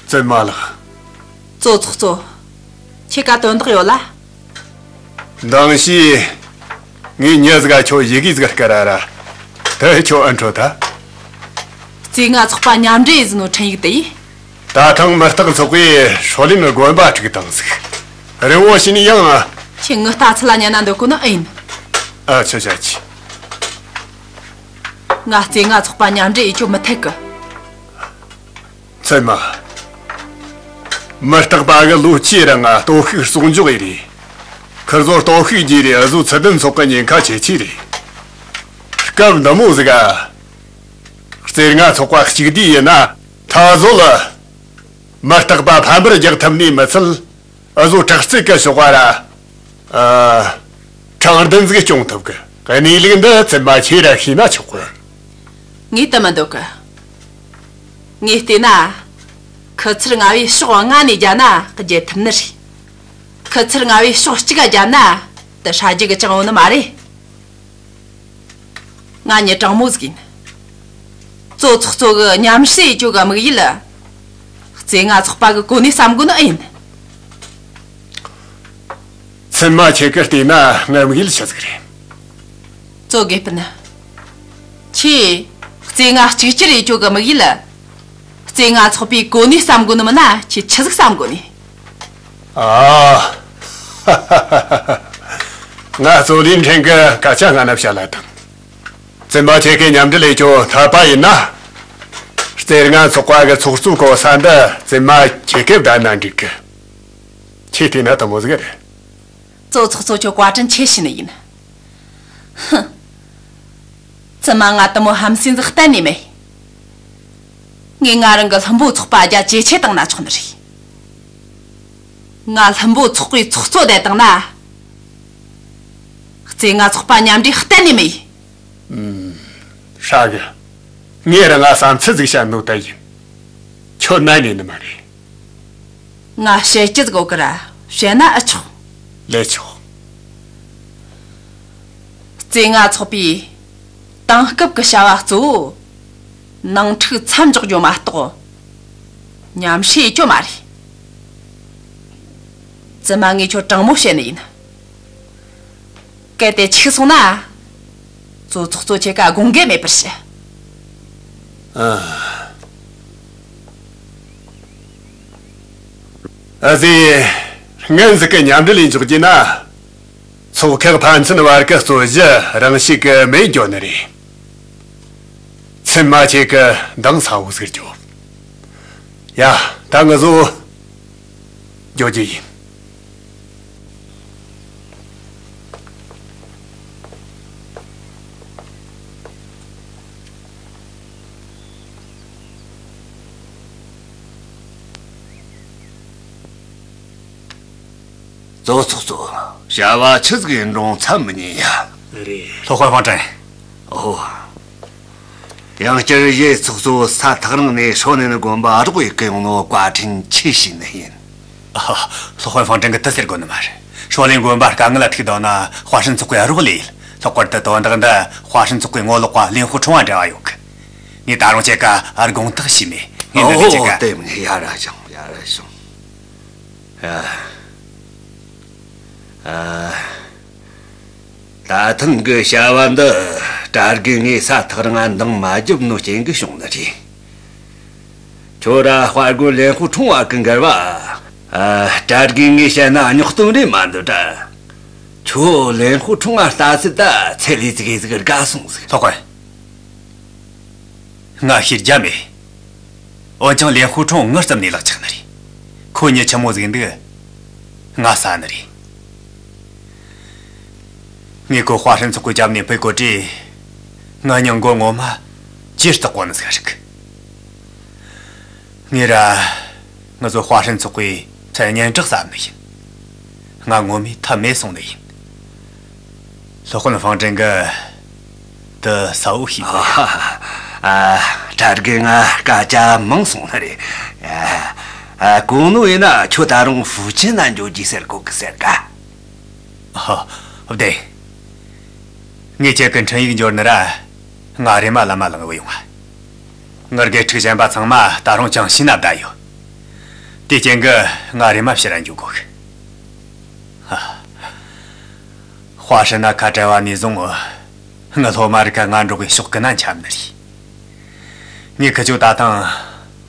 བཙུན་མ་ལགས། གཙོ་ཚོགས་གཙོ། ཁྱེད་ཀ་དོན་དག་ཡོད་ལ། མདང་ཞིག་ངས་མྱི་ཟིག་ག་ཁྱོད་ཡི་གེ་ཟིག་བསྐུར་ར་ར། དེ་ཁྱོད་ཨེ་འཕྲོད་ད། རྩེ་ལྔ་ཚོགས་པ་མཉམ་འབྲེལ་ཡེད་ནོ་འཕྲིན་ཡིག་དེ་ཡིན། ད་ཐེངས་མུ་སྟེགས་ཚོགས་པས་ཧྲོ་ལིན་དགོན་པ་དཀྲུགས་བཏང་ཟིག་རི་བོ་ཞིག་ནས་ཡང་། ཁྱེད་ངའི་ལྟ་ཚུལ་ལ་ཉན་ན་འདོད་གོ་ནི་ཨེ་ཡིན། ཨ། ཆི་བྱ་ཆི། ང་རྩེ་ལྔ་ཚོགས་པ་མཉམ་འབྲེལ་ཡེད་རྒྱུ་མི་འཐད་གི། བཙུན་མ། མུ་སྟེགས་པ་གི་ལོ་བཅུའི་རིང་ང་སྟོབས་ཤུགས་གསོག་འཇོག་ཡེད་རེས། ཁིར་ཚོ་སྟོབས་ཤུགས་རྒྱས་རེས། འུ་ཟོ་ཚུལ་ལྡན་ཚོགས་ཀྱི་ཉེན་ཁ་ཆེ་ཆེ་རེད། སྐབས་འདི་མོ་ཟིག་ག་རྩེ་ལྔ་ཚོགས་པ་གཅིག་བསྡུས་ཡིན་ན། ད་གཟོད་ལ་མུ་སྟེགས་པ་ཕམ་པར་རྒྱག་ཐུབ་ནི་མི་ཚད། འུ་ཟོ་དྲག་རྩལ་གི་ཕྱོགས་ར། ཨ། དྲང་བདེན་ཟིག་སྐྱོང་ཐུབ་གི། གནས་ལུགས་འདི་བཙུན་མ་ཁྱེད་ར་ཤེས་ན་ཆོག་གི། ངས་དེ་མི་འདོད་གི། ངས་བལྟས་ན། ཁུ་ཚུར་ལྔ་བས་ཕྱོགས་ལྔ་ནས་རྒྱབ་ན་རྒྱལ་ཐུབ་ནི་རེད། ཁུ་ཚུར་ལྔ་བས་ཕྱོགས་གཅིག་ག་རྒྱབ་ན། དེ་ཧྲ་རྒྱུ་གི་ཅང་ཡོད་ནི་མ་རེད། ང་མྱི་དྲང་མོ་ཟིག་ཡིན། གཙོ་ཚོགས་གཙོ་གི་མཉམ་ཞུགས་ཡེད་རྒྱུ་གི་དམིགས་ཡུལ། རྩེ་ལྔ་ཚོགས་པ་གི་གོ་གནས་བསམ་དགོས་ནི་ཨེ་ཡིན། བཙུན་མ་ཁྱེད་ཀྱིས་བལྟས་ན་ངའི་དམིགས་ཡུལ་ཆི་ཟིག་རེད། གཙོ་དགེ་སྤུན། ཁྱེད། རྩེ་ལྔ་གཅིག་གྱུར་ཡེ་ཅོ་གི་དམིགས་ཡུལ། རྩེ་ལྔ་ཚོགས་པའི་གོ་གནས་བསམ་གོ་ནི་མིན་ན། ཁྱེད་ཆི་ཟིག་བསམ་གོ་ནི། ཨ། ང་གཙོ་ལིན་ཕྲན་གི་སྐད་ཆ་སྔ་ན་བཤད་ལ་དང་། བཙུན་མ་ཁྱེད་ཀྱི་མཉམ་འབྲེལ་ཡེ་ཅོ་འཐད་པ་ཡིན་ན། རྩེ་ལྔ་ཚོགས་པ་གི་ཚོགས་གཙོ་གོ་ས་འདི་བཙུན་མ་ཁྱེད་ཀྱི་བདག་ན་འགྲིག་གི། ཁྱེད་བལྟས་ན་དེ་མོ་ཟིག་རེད། གཙོ་ཚོགས་གཙོ་ཁྱོད་བཀའ་དྲིན་ཆེ་ཞུ་ནི་ཡིན། ཧུ། བཙུན་མ་ང་དེ་མོ་ཧམ་སེམས་ཟིག་གཏན་ནས་མེད། ངས་ང་རང་གི་ལྷུན་པོ་ཚོགས་པ་རྒྱ་ཇེ་ཆེ་བཏང་ན་ཆོག་ནི་རེད། ང་ལྷུན་པོ་ཚོགས་པའི་ཚོགས་གཙོ་བསྡད་བཏང་ན། རྩེ་ལྔ་ཚོགས་པ་མཉམ་འབྲེལ་གཏན་ནས་མེད། ཧྲ་གི། ངས་རང་ང་བསམ་ཚུལ་ཟིག་བཤད་ནོ་ད་ཡིན། ཁྱོད་ནན་ནས་ནི་མ་རེད། ང་བཤད་རྒྱུ་དགོས་གི་ར། བཤད་ན་ཨེ་ཆོག་ལས་ཆོག་རྩེ་ལྔ་ཚོགས་པའི་དེང་སྐབས་ཀྱི་བྱ་བ་གཙོ་བོ། ནང་འཁྲུག་མཚམས་འཇོག་རྒྱུ་མ་གཏོགས། མཉམ་བསྲེས་རྒྱུ་མ་རེད། བཙུན་མ་ངས་ཁྱོད་དྲང་མོ་བཤད་ནི་ཡིན། གལ་ཏེ་འཆུག་སོང་ན། གཙོ་ཚོགས་གཙོ་ཁྱེད་ཀ་དགོངས་འགལ་མེད་པར་ཞུ། ཨ། ཨ་ཙི། སྔོན་ཟིག་གི་མཉམ་འབྲེལ་ལས་འཇོག་རྒྱུ་ན། ཚོགས་ཁག་ཕན་ཚུན་བར་གི་རྩོད་གཞི་རང་ཞིག་གི་མེད་འགྱོ་ནི་རེད། ཚུན་མ་ཁྱེད་ཀྱི་འདང་ས་བོ་ཟིག་རྒྱོབ། ཡ། ད་ང་ཚོ་འགྱོ་རྒྱུ་ཡིན། གཙོ་ཚོགས་གཙོ། བྱ་བ་ཆི་ཟིག་ཡིན་རུང་མཚམས་མི་ཉན་ཡ། རེད། སློབ་དཔོན་ཧྥང་ཀྲེང་། ཨོ། ཡང་བསྐྱར་ཡེ་ཚོགས་གཙོ་ས་ཐག་རིང་ནས་ཧྲོ་ནན་དགོན་པ་རོགས་ཡེ་གི་ཡོང་ནོ་བཀའ་དྲིན་ཆེ་ཞུ་ནི་ཡིན། ཨ། སློབ་དཔོན་ཧྥང་ཀྲེང་གིས་དེ་ཟེར་དགོས་ནི་མ་རེད། ཧྲོ་ལིན་དགོན་པ་དཀའ་ངལ་ལ་ཐུག་བསྡད་ན་ཧྭ་ཧྲན་ཚོགས་པས་རོགས་ལས་ཡོད། ལྷག་པར་དུ་དོན་དག་འདི་ཧྭ་ཧྲན་ཚོགས་པའི་ངོ་ལོག་པ་ལིན་ཧུ་ཁྲུང་བ་འབྲེལ་བ་ཡོད་གི། ངས་ད་རུང་ཁྱེད་ཀ་དགོངས་དག་ཞུས་མེད། ངས་འདི་འདྲ་ཨོ་ཁྱེད་ཀ་ལྟད་མོ་ཡ་ར་བྱུང་ཡ་ར་བྱུང་། ཨ། ཨ། ད་ཐེངས་གི་བྱ་བ་འདི་གྲྭ་རྒན་ངས་ས་ཐག་རིང་ང་འདང་མ་རྒྱོབ་ནོ་རྐྱེན་གི་བྱུང་ནི་རེད། ཁྱོད་ར་དཔའ་རྒོད་ལེན་ཧུ་ཁྲུང་བ་གི་འགལ་བ། ཨ། གྲྭ་རྒན་ངས་བཤད་ན་རྙོག་གཏམ་རེད་མ་འདོད་དྲ། ཁྱོད་ལེན་ཧུ་ཁྲུང་བ་ལྟ་ཚུལ་ད་ཚེ་ལས་ཙིག་གེ་ཟིག་དགའ་སོང་ཟིག་ལྷག་པར། ང་ཤེས་རྒྱ་མེད། འོན་ཀྱང་ལེན་ཧུ་ཁྲུང་ངའི་རྩིབ་ནས་ལག་ཆགས་ནི་རེད། ཁོ་མྱི་ཆི་མོ་ཟིག་འདུག་ང་ཟ་ནི་རེད། ངས་ཁོ་ཧྭ་ཧྲན་ཚོགས་པའི་རྒྱབ་ནས་ཕུད་གོ་དུས། ངའི་མྱི་མགོ་ངོ་མ་ཇེ་སྟག་པོ་ནི་ཟིག་རིག་ངས་ར། ང་ཚོ་ཧྭ་ཧྲན་ཚོགས་པའི་མཚན་སྙན་གྲགས་ཟ་ནི་ཡིན། ང་ངོ་མའི་ཐབས་མེད་སོང་ནི་ཡིན། སློབ་དཔོན་ཧྥང་ཀྲེང་གིས་དེ་གསལ་བོ་ཤེས་གོ། ཨ། གྲྭ་རྒན་ང་སྐད་ཆ་མང་སོང་ནི་རེད། ཨ། གོང་ནོ་ཡིན་ན་ཁྱོད་ད་རུང་ཧྥུའུ་ཅན་ན་འགྱོ་རྒྱུ་ཟེར་གོ་གི་ཟེར་ག་ཨ། བདེན། ངས་ཁྱེད་ཀྱི་འཕྲིན་ཡིག་འབྱོར་ནི་ར། ང་རེམ་མ་ལམ་མ་ལངས་བུད་ཡོང་ང་། ངའི་དགེ་ཕྲུག་གཞན་པ་ཚང་མ་ད་རུང་ཅང་ཤེས་ན་བསྡད་ཡོད། དེའི་རྐྱེན་གྱིས་ང་རེམ་མ་ཕྱིར་ར་འགྱོ་དགོས་གི། ཧ། ཧྭ་ཧྲན་ན་ཁ་བྲལ་བ་ནས་བཟུང་། ངའི་སློབ་མ་རིགས་ང་འགྲོགས་པའི་ཕྱོགས་ཀུན་ན་འཁྱམས་ནི་རེད། ངས་ཁི་ཆོ་ད་ཐེངས་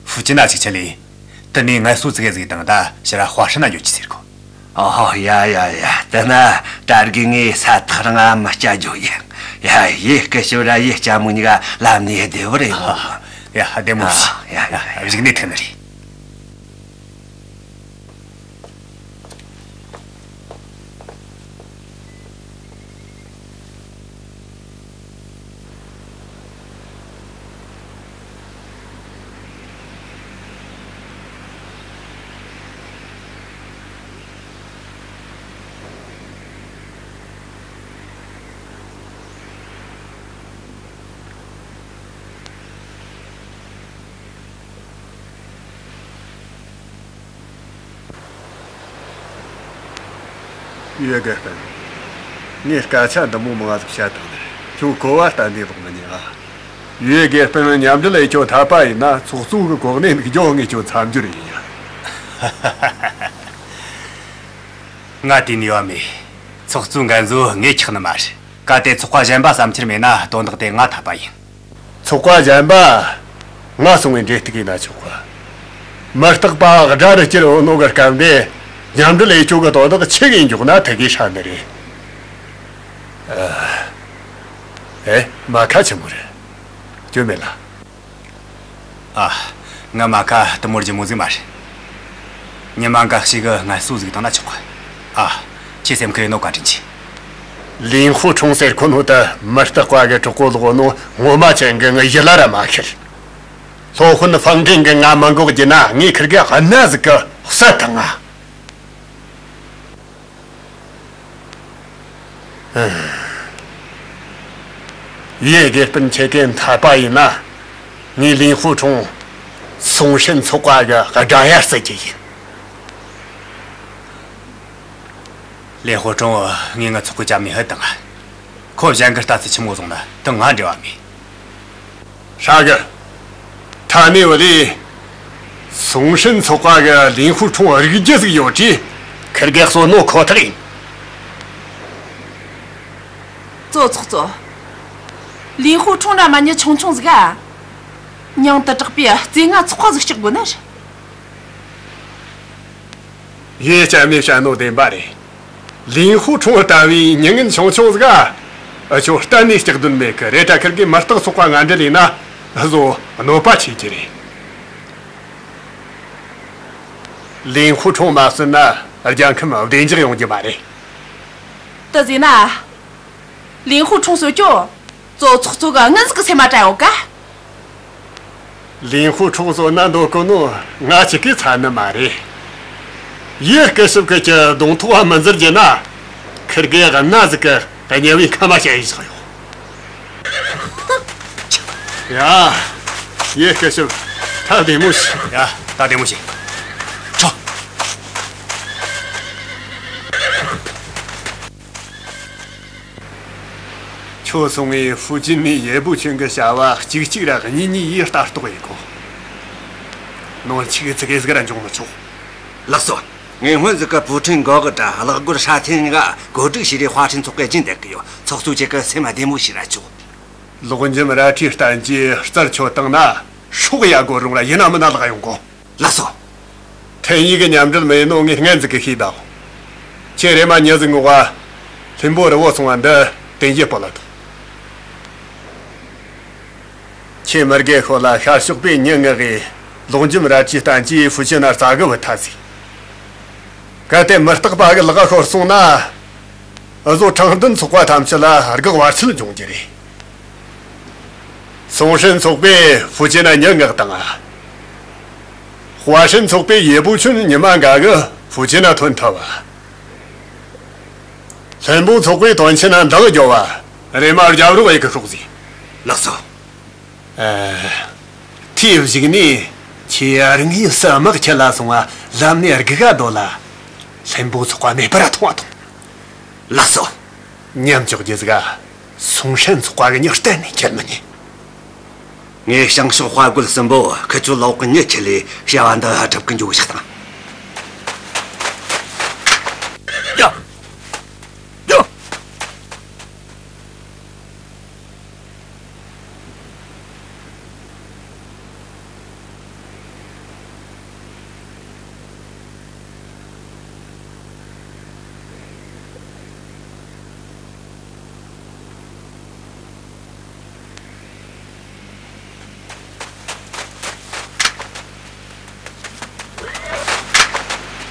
ཧྥུའུ་ཅན་ན་ཅིག་ཆི་ལས། དེ་ནས་ངལ་གསོ་ཙིག་གེ་ཟིག་བཏང་ད་ཕྱིར་ར་ཧྭ་ཧྲན་ན་འགྱོ་རྒྱུ་ཟེར་གོ། ཨོ་ཧོ། ཡ་ཡ་ཡ། དེ་ན་གྲྭ་རྒན་ངས་ས་ཐག་རིང་ང་མི་སྐྱེལ་རྒྱུ་ཡིན། ཡ། ཡེ་སྐུ་ཞབས་ར་ཡེ་སྐྱ་མོ་གཉིས་ཀ་ལམ་ནས་བདེ་བོ་རེད་མོ། ཡ། བདེ་མོ་ཨ། ཞིག་ཡ་ཡ་ཡ། གཞུག་ནས་ཐུག་ནི་རེད། ཡུའེ་དགེ་སྤུན། ངས་སྐད་ཆ་འདི་མོ་མང་ཟིག་བཤད་བཏང་ནས་ཁྱོད་གོ་བ་གཏན་ནས་ལོག་མི་ཉན་ཨ། ཡུའེ་དགེ་སྤུན་མཉམ་འབྲེལ་ལས་ཁྱོད་འཐད་པ་ཡིན་ན་ཚོགས་གཙོ་གི་གོ་གནས་འདུག་རྒྱུ་ངས་ཁྱོད་མཚམས་སྦྱོར་ཡིན་ཡ། ང་དེ་ནུས་པ་མེད། ཚོགས་གཙོའི་འགན་གཙོ་ངས་འཁྱེར་ནི་མ་རེད། གལ་ཏེ་ཚོགས་པ་གཞན་པ་བསམ་འཆར་མེད་ན་དོན་དག་དེ་ང་འཐད་པ་ཡིན། ཚོགས་པ་གཞན་པ་ང་སོང་བའི་འབྲེལ་གཏུག་ཡིན་ན་ཆོག་ག་མི་རྟག་པ་དགྲ་རུ་སྐྱུར་འོ་ནོ་གི་སྐབས་འདི་མཉམ་འབྲེལ་ཨེ་ཆོག་གི་དོ་བདག་ཆི་གིས་འཇོག་ན་ཐུག་གི་ཧྲ་ནི་རེད། ཨེ། མ་ཁ་ཆི་མོ་རེད། སྐྱོན་མེད་ལ། ཨ། ང་མ་ཁ་དུ་མོར་གྱི་མོ་ཟིག་མ་རེད། ཉི་མ་འགའ་ཞིག་གི་ངལ་གསོ་ཟིག་བཏང་ན་ཆོག་ག་ཨ། ཁྱེད་སེམས་ཁུར་ནོ་བཀའ་དྲིན་ཆེ། ལིང་ཧུ་ཁྲུང་ཟེར་ཁོ་ནོ་ད་མི་རྟག་པ་གི་གྲོགས་པོ་ལོག་ནོ་ངོ་མ་ཅན་གི་ངའི་ཡིད་ལ་ར་མ་ཤར། སློབ་དཔོན་ཧྥང་ཀྲིན་གི་ང་མི་འགོག་རྒྱུ་ན་ངས་ཁིར་གི་གནའ་ཟིག་གི་བསད་བཏང་ང་། ཡེ་དགེ་སྤུན་ཁྱེད་ཀྱིས་འཐད་པ་ཡིན་ན། ངས་ལིང་ཧུ་ཁྲུང་སུང་ཧྲན་ཚོགས་པ་གི་དགྲ་ཡར་བསད་རྒྱུ་ཡིན། ལིང་ཧུ་ཁྲུང་ངས་ངའི་ཚོགས་པའི་ཅམ་ནས་ཕུད་བཏང་། ཁོ་གཞན་གྱི་ལྟ་ཚུལ་ཆི་མོ་བཟུང་ན་དང་ང་འབྲེལ་བ་མེད། ཧྲ་གི། ཐ་ནི་བ་ལི། སུང་ཧྲན་ཚོགས་པ་གི་ལིང་ཧུ་ཁྲུང་རིག་རྒྱུ་ཟིག་ཡོད་དྲིས། ཁིར་གེ་གསོད་ནོ་ཁོ་ཐག་ཡིན། གཙོ་ཚོགས་གཙོ། ལིང་ཧུ་ཁྲུང་ར་མ་ཉི་ཆུང་ཆུང་ཟིག་ག་མྱིང་དུ་གྲགས་པའི་རྩེ་ལྔ་ཚོགས་པ་ཟིག་ལྕག་དགོས་ནི་རེད། ཡེ་ཅམ་ནས་བཤད་ནོ་བདེན་པ་རེད། ལིང་ཧུ་ཁྲུང་ལྟ་བུའི་མྱི་ངན་ཆུང་ཆུང་ཟིག་ག་ཨ་ཆོ་གཏན་ནས་སྐྱག་དོན་མེད་གི་རེད། ད་ཁིར་གི་མི་རྟག་ཚོགས་པ་ང་འདྲ་ལས་ན་བཟོ་གནོད་པ་ཆེ་གི་རེད། ལིང་ཧུ་ཁྲུང་མ་གསོད་ན་རྒྱལ་ཁམས་བདེ་འཇགས་ཡོང་རྒྱུ་མ་རེད། དེ་ཟེར་ན། ལིང་ཧུ་ཁྲུང་གསོད་རྒྱུ། གཙོ་ཚོགས་གཙོ་གི་སྔོན་ཟིག་གི་སེམས་མ་དྲན་ཡོད་ཀ་ལིང་ཧུ་ཁྲུང་གསོད་ན་འདོད་གོ་ནོ་ང་གཅིག་གིས་ཚར་ནི་མ་རེད། ཡེ་སྐུ་ཞབས་ཀྱི་གདོང་ཐོག་མི་འཛུལ་རྒྱུ་ན། ཁིར་གེ་གནའ་ཟིག་གི་དམྱལ་བའི་ཁ་མ་བྱས་ཡིན་ཞག་ཡོད། ཡ། ཡེ་སྐུ་ཞབས། ད་བདེ་མོ་བྱོས། ཡ། ད་བདེ་མོ་བྱོས། ཁྲོ། ཁྱོད་སོང་ངས་ཧྥུ་ཅན་ནས་ཡེ་པུ་ཆུན་གྱི་བྱ་བ་གཅིག་གཅིག་ར་གཉིས་གཉིས་ཡིས་ལྟ་རྟོག་ཡེད་གོ། ནོར་འཆུག་ཚིག་གེ་ཟིག་ར་འབྱུང་མི་ཆོག་ལགས་སོ། ངས་སྔོན་ཟིག་གི་པུའུ་ཁྲིན་གོ་གི་དྲ་གླག་རྒོད་ཧྲ་ཐེན་གཉིས་ཀ་བཀོད་སྒྲིག་བྱས་རེ་ཧྭ་ཧྲན་ཚོགས་པའི་རྒྱན་བསྡད་གི་ཡོད། ཚོགས་གཙོ་ཁྱེད་ཀྱི་སེམས་བདེ་མོ་བྱོས་ར་ཆོག་ལོག་འཇོམས་རལ་གྲིའི་བསྟན་བཅོས་རྩད་ཆོད་བཏང་ན་སྲོག་ཡ་སྒོར་རུང་ར་ཡིན་ན་མིན་ན་ལག་ཡོང་གོ། ལགས་སོ། ཐེན་ཡིག་གི་མཉམ་འབྲེལ་མེད་ནོ་ངས་སྔོན་ཟིག་གི་ཤེས་དང་། ཁྱེད་རེ་མ་ཉི་ཟིག་ངོ་བ། ལྷུན་པོ་རི་བོ་སོང་བ་འདི་དེ་འཇེ་པོ་ལ་ཐོག་ཁྱེད་མི་དགེ་ཤོ་ལ་ཤར་ཕྱོགས་པའི་ཉི་ངག་གིས་ལོག་འཇོམས་རལ་གྲིའི་བསྟན་བཅོས་ཧྥུ་ཅན་ན་རྩ་གི་བུ་ཐ་ཟིག་གལ་ཏེ་མི་རྟག་པ་གི་ལག་ཤོར་སོང་ན། འུ་ཟོ་ཁྲང་ཏུན་ཚོགས་པ་ཐམས་ཅད་ལ་དགག་བར་ཆད་འབྱུང་རྒྱུ་རེད། སུང་ཧྲན་ཚོགས་པས་ཧྥུ་ཅན་ན་ཉི་ངག་དང་། ཧྭ་ཧྲན་ཚོགས་པས་ཡེ་པུ་ཆུན་ཉི་མ་འགའ་གི་ཧྥུ་ཅན་ན་ཐོན་ཐུབ་བ། ལྷུན་པོ་ཚོགས་པས་དོན་ཆེན་ན་འདང་རྒྱོབ་བ། རེ་མ་རྒྱབ་རོགས་ཡེ་གི་ཤོག་ཟིག་ལགས་སོ། ཨ། དེའི་གཞུག་ནས་ཁྱེད་རང་ངའི་སུ་དམག་ཁྱེར་ལ་སོང་བ་ལམ་ནས་རྒུག་ག་སྡོད་ལ། ལྷུན་པོ་ཚོགས་པ་མེད་པར་ཐོང་བ་ཐོང་། ལགས་སོ། མཉམ་འཇོག་རྒྱུ་ཟིག་ག་སུང་ཧྲན་ཚོགས་པ་གི་མྱི་གཏན་ནས་ཁྱེར་མི་ཉན། ངས་བྱང་ཕྱོགས་དཔའ་རྒོད་གསུམ་པོ་ཁི་ཆོ་ལོག་གི་མྱི་ཁྱེར་ལས་བྱ་བ་འདི་ཧ་ཁྲབ་གི་འཇོག་བཞག་དང་། ཡ། ཡ།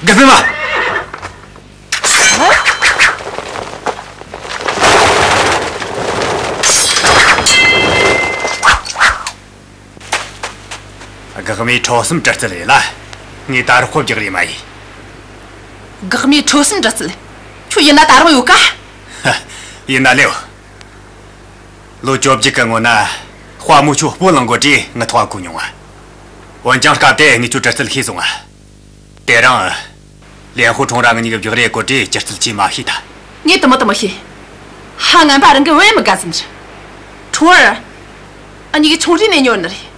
དགེ་སྤུན་མ། དགག་མེད་ཁྲོ་གསུམ་གྲི་རྩལ་ཡིན་ལ། ངས་ད་རོགས་ཁོ་རྒྱག་རེས་མ་ཡིན། དགག་མེད་ཁྲོ་གསུམ་གྲི་རྩལ། ཁྱོད་ཡིན་ན་ད་རུང་ཡོད་ཀ་ཡིན་ན་ལེའོ། ལོ་བཅོ་བརྒྱད་ཀྱི་སྔོན་ན་དཔའ་མོ་ཁྱོད་སྤོ་ལངས་དགོས་དུས་ངའི་ཐོག་ག་བཀོལ་མྱོང་ང་། འོན་ཀྱང་སྐབས་དེ་ངས་ཁྱོད་གྲི་རྩལ་ཤེས་སོང་ང་། དེ་རིང་། ལེན་ཧུ་ཁྲུང་ར་ང་གཉིས་ཀྱི་བཞག་རེས་བཀོད་དེ་གྲི་རྩལ་ཅིས་མ་ཤེས་ཐལ། ངས་དེ་མོ་དེ་མོ་ཤེས། ཧ། ངན་པ་རང་གི་བུ་མི་དགའ་ཟིན་རེད། ཁྲུང་ཨར། ཨ་མྱེས་ཀྱི་ཆུང་རིས་ནས་ཉོར་ནི་རེད།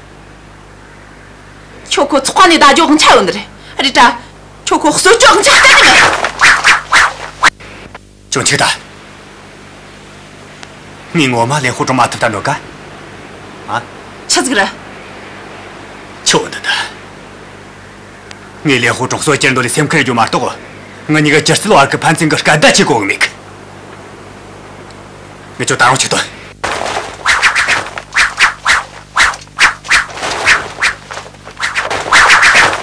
ཁྱོད་ཁོ་ཚོགས་ཁང་ནས་བདའ་རྒྱུ་དབང་ཆ་ཡོད་ནི་རེད། རེད་དྲ། ཁྱོད་ཁོ་གསོད་རྒྱུ་དབང་ཆ་གཏན་ནས་མེད། ཁྱོད་འཆུག་ད། ངས་ངོ་མ་ལེན་ཧུ་ཁྲུང་མ་ཐུབ་ད་འགྲོ་ག་ཨ། ཆི་ཟིག་རེད། ཆོ་འདི་ད། ངས་ལེན་ཧུ་ཀྲུང་གསོད་ཅེར་འདོད་ལས་སེམས་ཁུར་རྒྱུ་མ་གཏོགས། ང་གཉིས་ཀ་སྒྱུ་རྩལ་བར་གྱི་ཕན་ཚུན་གྱི་སྐད་བརྡ་ཆེ་གོ་གི་མེད་གི། ངས་ཁྱོད་ད་རུང་ཆིག་སྟོན།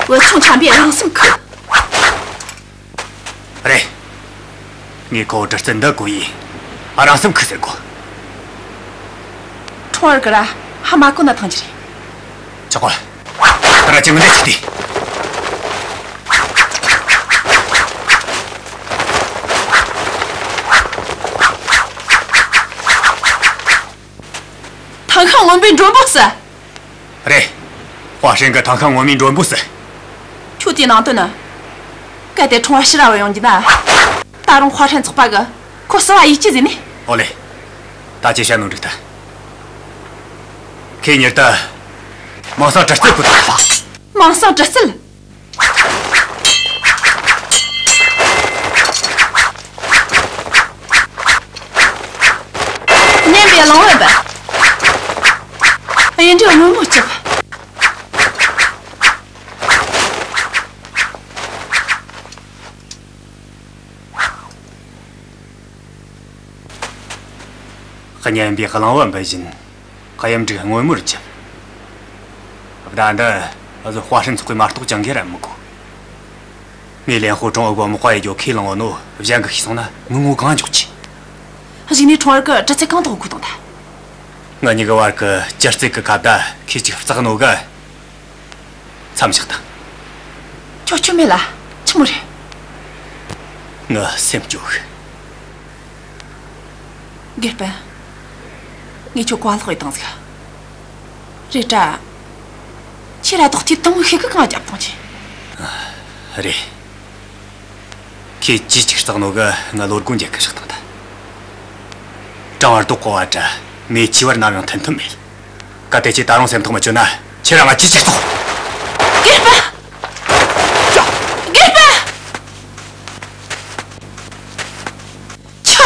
བུ་ཆུང་ཆམ་པས་རང་སེམས་ཁུར། རེད། ངས་ཁོ་བོ་གྲི་རྩལ་འདི་གོ་ཡིན། རང་སེམས་ཁུར་ཟེར་གོ། ཁྲུང་བར་གི་ར་ཧ་མ་གོ་ན་ཐང་ཅི་རེད། ཆོག་གོ། ད་ར་ཅི་ངན་ལས་ཆི་དེ། ཐང་ཤང་སྔོན་པོའི་མགྲོན་པོ་ཟེར། རེད། ཧྭ་ཧྲན་གི་ཐང་ཤང་ངོ་མའི་མགྲོན་པོ་ཟེར། ཁྱོད་དེའི་ནང་དོན་ནི། གལ་ཏེ་ཁྲུང་བ་ཕྱི་ར་བ་ཡོང་རྒྱུ་ན། ད་རུང་ཧྭ་ཧྲན་ཚོགས་པ་གི་ཁོ་སུ་བ་ཡིད་ཀྱི་ཟིན་ནི། ཨོ་ལེ། ད་ཅི་བྱ་ནོ་འགྲིག་ད། ཁྱེད་ཉིད་ད། མང་སང་གྲི་རྩལ་ཕུད་དང་། མང་སང་གྲི་རྩལ། སྙན་པའི་གླང་བོ་འབར། གཡུ་འབྲུག་སྔོན་མོ་སྐྱོབ། སྙན་པའི་གླང་བོ་འབུལ་བཞིན། གཡུ་འབྲུག་སྔོན་མོར་བཅིབས། བརྡ་འདི་གཟོད་ཧྭ་ཧྲན་ཚོགས་པས་མ་གཏོགས་ཅང་གིས་ར་མི་གོ། ངས་ལེན་ཧུ་ཀྲུང་ཨུ་གོ་མོ་ཁ་ཡི་རྒྱོ་ཁས་བླངས་བ་ནོ་གཞན་གིས་ཤེས་སོང་ན་ངུ་ངུ་གང་འཇོག་ཆེ། གཞུག་ནས་ཁྲུང་བར་གི་གྲི་རྩལ་གང་དུ་འགུག་དང་ད། ང་གཉིས་ཀྱི་བར་གྱི་སྒྱུ་རྩལ་གྱི་ཁ་བརྡ་ཁྱེད་ཅིག་བརྩེགས་ནོ་ག་མཚམས་བཞག་དང་། ཁྱོད་སྐྱོན་མེད་ལ་ཆི་མོ་རེད། ངའི་སེམས་སྐྱོ་གི། དགེ་སྤུན། ངས་ཁྱོད་བཀའ་ལོག་ཡི་བཏང་ཟིག། རེད་དྲ། ཁྱེད་ར་དོག་ཐེར་དང་ཤེས་གི་གང་རྒྱབ་བཏང་ཆེ། རེད། ཁྱེད་ཅི་ཅིག་བརྩེགས་ནོ་གི་ང་བློ་སྒོ་འབྱེད་གི་བཞག་དང་ད། གྲང་བར་དོག་གོ་བ་དྲ་མེ་ཆི་བར་ནམ་ཡང་མཐུན་ཐུབ་མེད། གལ་ཏེ་ཁྱེད་ད་རུང་སེམས་ཐག་མི་ཆོད་ན་ཁྱེད་རང་ང་ཅི་ཅིག་བརྩེགས། དགེ་སྤུན། དགེ་སྤུན། ཆུ།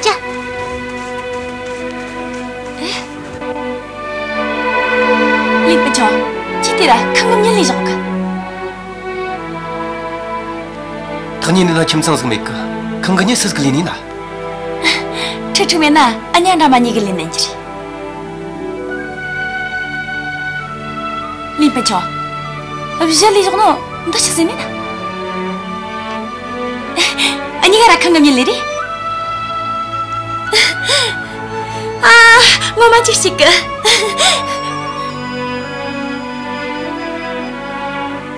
ཅི། ལིན་པིན་ཆུང་། ཅི་དེ་ར་ཁང་གི་མྱི་ལས་བཞག་གི། ཐག་ཉེ་ནི་ལ་ཁྱིམ་ཚང་ཟིག་མེད་གི། ཁང་གི་མྱི་སུ་ཟིག་ལས་ནི་ན། ཁྲིག་ཁྲིག་མེད་ན་ཨ་ཉ་འདྲ་མ་གཉིས་གི་ལས་ནན་གྱི་རེད། ལིན་པིན་ཆུང་། བཞི་ལས་བཞག་ནོ་འདི་ཆི་ཟིན་ནི་ན། ཨ་ཉི་ག་ར་ཁང་གི་མྱི་ལས་རེད། ཨ། ངོ་མ་ཅིག་ཞིག་གི།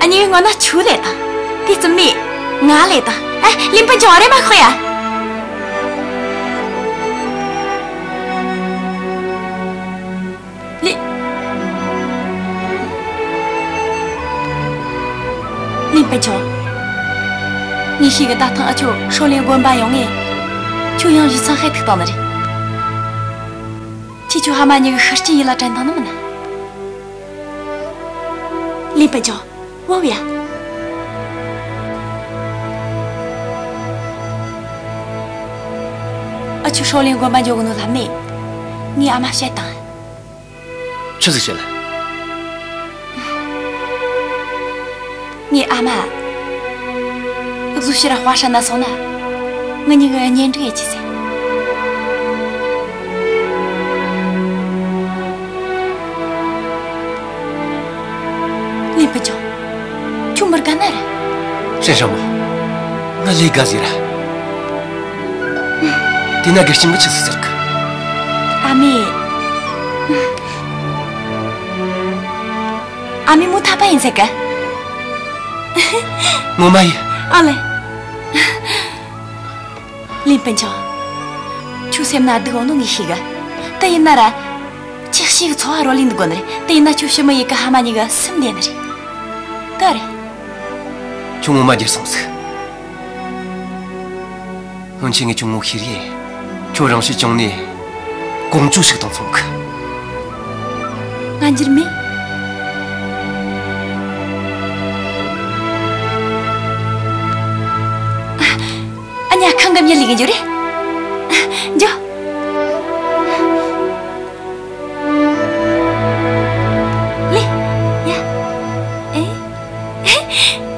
ཨ་ཉི་ངོ་ན་ཆུ་ལས་དང་། དེ་རྩིབ་ནས་ང་ལས་དང་། ཨ། ལིན་པིན་ཆུང་རེ་མ་ཤོག་ཡ། ལི། ལིན་པིན་ཆུང་། ངས་ཤེས་གི། ད་ཐེངས་ཨ་ཆོ་ཧྲོ་ལིན་དགོན་པ་ཡོང་ངས། ཁྱོད་ཡང་གཞི་ཚང་ཤེད་ཐུག་བཏང་ནི་རེད། ཁྱེད་ཆོ་ཕ་མ་གཉིས་གི་ཤི་རྐྱེན་ཡིད་ལ་དྲན་བཏང་ནི་མིན་ན། ལིན་པིན་ཆུང་། བོ་བ་ཡ། ཨ་ཆོ་ཧྲོ་ལིན་དགོན་པ་འགྱོ་གི་ནོ་ལྷབ་ནས། ངས་ཨ་མ་བཤད་དང་། ཆི་ཟིག་བཤད་ལ། ངས་ཨ་མ། གཟུགས་ཕྱིར་ཧྭ་ཧྲན་ན་སོང་ན། ང་གཉིས་ཀྱི་གཉེན་སྒྲིག་ཡེད་ཀྱི་ཟེར། ལིན་པིན་ཆུང་། ཁྱོད་མི་དགའ་ན་ར། ཧྲེན་ཧྲ་མོ། ང་ལས་དགའ་ཟེར་ར། དེ་ན་དགེ་ལྕམ་གྱིས་ཆི་ཟིག་ཟེར་གི། ཨ་མས། ཨ་མས་མོ་འཐད་པ་ཡིན་ཟེར་གི། ངོ་མ་ཡིན། ཨ་ལེ། ལིན་པིན་ཆུང་། ཁྱོད་སེམས་ན་སྡུག་འོང་ནོ་ངས་ཤེས་གི། དེ་ཡིན་ན་ར། ཁྱེད་ཤི་གི་འཚོ་བ་རོལ་ལིན་འདུག་དགོ་ནི་རེད། དེ་ཡིན་ན་ཁྱོད་ཤི་མི་ཡི་གི་ཕ་མ་གཉིས་གི་སེམས་བདེ་ནི་རེད། དེ་རེད། ཁྱོད་ངོ་མ་འགྱུར་སོང་ཟིག། སྔོན་ཆད་ངས་ཁྱོད་ངོ་ཤེས་རེད། ཁྱོད་རང་ཤི་བྱུང་ནས་ཀོང་ཇོ་ཞིག་དང་མཚུངས་གི། ང་འགྱུར་མེད། འདི་མྱི་ལུས་གི་འཇུ་རེ། འཇུ། ལེ། ཡ། ཨེ།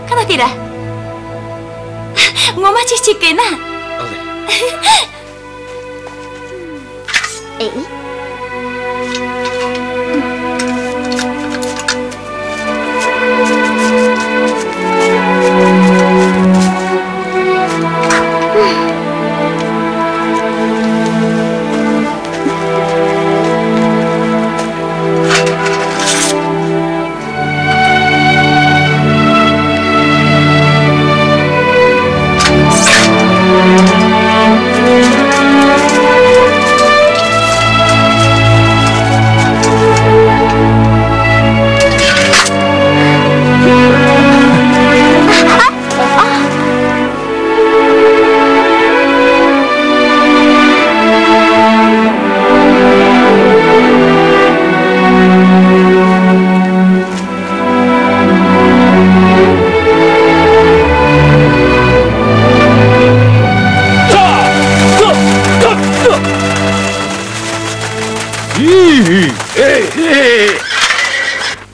ཁ་ན་ཏི་ར། ངོ་མ་ཅིག་ཅིག་གི་ན། ཨ་ལེ། ཨེ།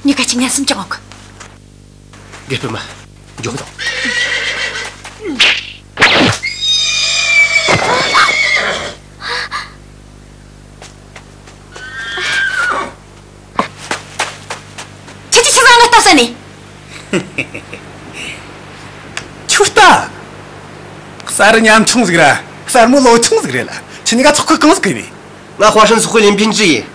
མྱི་ཁ་ཅིག་ངན་སེམས་ཅང་འོག་དགེ་སྤུན་མ། མགྱོགས་དང་། ཁྱེད་ཀྱིས་ཆི་ཟིག་ང་ལྟ་ས་ནས། ཁྱོད་ལྟ། གསར་ཉམ་ཆུང་ཟིག་ར། གསར་མོ་ལོ་ཆུང་ཟིག་རེད་ལ། ཁྱེད་གཉིས་ཀ་ཚོགས་ཁག་གང་ཟིག་ཡིན་ནི། ང་ཧྭ་ཧྲན་ཚོགས་པའི་ལིན་ཕིན་ཅི་ཡིན།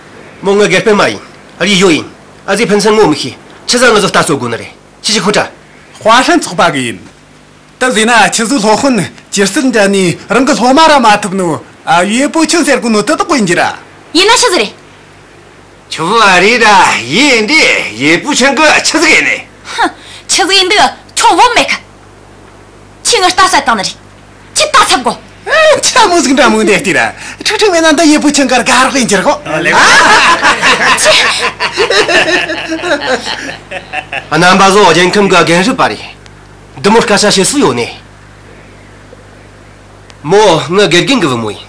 མོ་ངའི་དགེ་སྤུན་མ་ཡིན། རི་ཡོ་ཡིན། ཨ་ཙི་ཕན་ཚུན་ངོ་མི་ཤེས། ཆི་ཟིག་ང་ཚོ་ལྟ་ཚོ་དགོས་ནི་རེད། ཁྱེད་ཀྱིས་ཁོ་ཁྲ། ཧྭ་ཧྲན་ཚོགས་པ་གི་ཡིན། དེ་ཟེར་ན་ཁྱེད་ཚོའི་སློབ་དཔོན་ཇི་སྲིད་འདྲ་ནས་རང་གི་སློབ་མ་ར་མ་ཐུབ་ནོ། ཨ། ཡེ་པུ་ཆུན་ཟེར་གོ་ནོ་དེ་དག་གོ་ཡིན་གྱི་ར། ཡིན་ན་ཆི་ཟིག་རེད། ཆུ་བོ་ཨ་རི་ར་ཡིན་འདི་ཡེ་པུ་ཆུན་གི་ཆི་ཟིག་ཡིན་ནི། ཧ། ཆི་ཟིག་ཡིན་འདི་ཁྱོད་བོ་མེད་གི། ཁྱེད་ངའི་ལྟ་ས་བཏང་ནི་རེད། ཁྱེད་ལྟ་ཚབ་གོ། ཨེ། ཆ་མོ་ཟིག་འདྲ་མོ་འདི་ལྟ་ར། ཁྲིག་ཁྲིག་མེད་ན་འདི་ཡེ་པུ་ཆུན་གར་དགའ་རོགས་ཡིན་གྱི་ར་གོ། ཨ་ལེ། ཨ། རྣམ་པ་ཚོ་རྒྱལ་ཁམས་གི་རྒན་རབས་པ་རེད། འདི་མོ་སྐད་ཆ་བཤད་སྲོལ་ཡོད་ནི། མོ་ངའི་དགེ་རྒན་གི་བུ་མོ་ཡིན།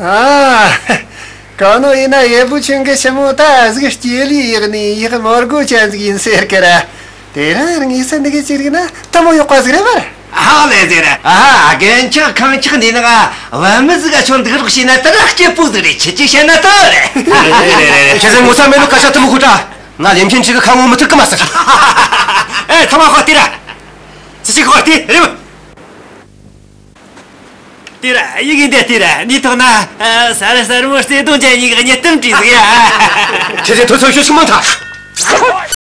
ཨ། གང་ནོ་ཡིན་ན་ཡེ་པུ་ཆུན་གི་ཞི་མོ་ད་ཟིག་སྐྱེ་ལི་ཡག་ནི་ཡག་མོར་གོ་ཅན་ཟིག་ཡིན་ཟེར་གི་ར། དེ་རང་ངེས་ས་འདི་གི་ཅི་རིག་ན་ད་མོ་ཡོག་པ་ཟིག་རེད་པར། ཧ་ལས་ཟེར། ཨ། རྒན་ཆགས་ཁང་ཆགས་འདི་ནི་ང་བུད་མེད་ཟིག་ག་ཆོ་འདུག་རོགས་བྱས་ན་ད་ར་སྐྱིད་པོ་ཟིག་རེད། ཁྱེད་ཀྱིས་བཤད་ན་ད་རེད། རེད་རེད་རེད། ཁྱེད་ཚོ་ངོ་ཚ་མེད་ནོ་སྐད་ཆ་དུ་མོ་ཁུ་ཏྲ། ང་ལེམ་ཆེན་ཁྲི་གི་ཁ་ངོ་མི་ཐུག་གི་མ་ཟེར། ཨེ། ཚང་མ་ཁོ་དེ་ར། ཅི་ཞིག་ཁོ་དེ་རེད། དེ་ར་ཡི་གེ་འདི་དེ་ར་ནི་ཐོག་ན། ཨ། གསར་གསར་མོ་བརྩེ་དུང་ཅན་གཉིས་ཀྱི་གཉིད་ཐུམ་བྲིས་ཟིག་ཡ། ཁྱེད་ཚོས་ཐོས་ཚོད་ཤོད་ཤིག་མ་ཐག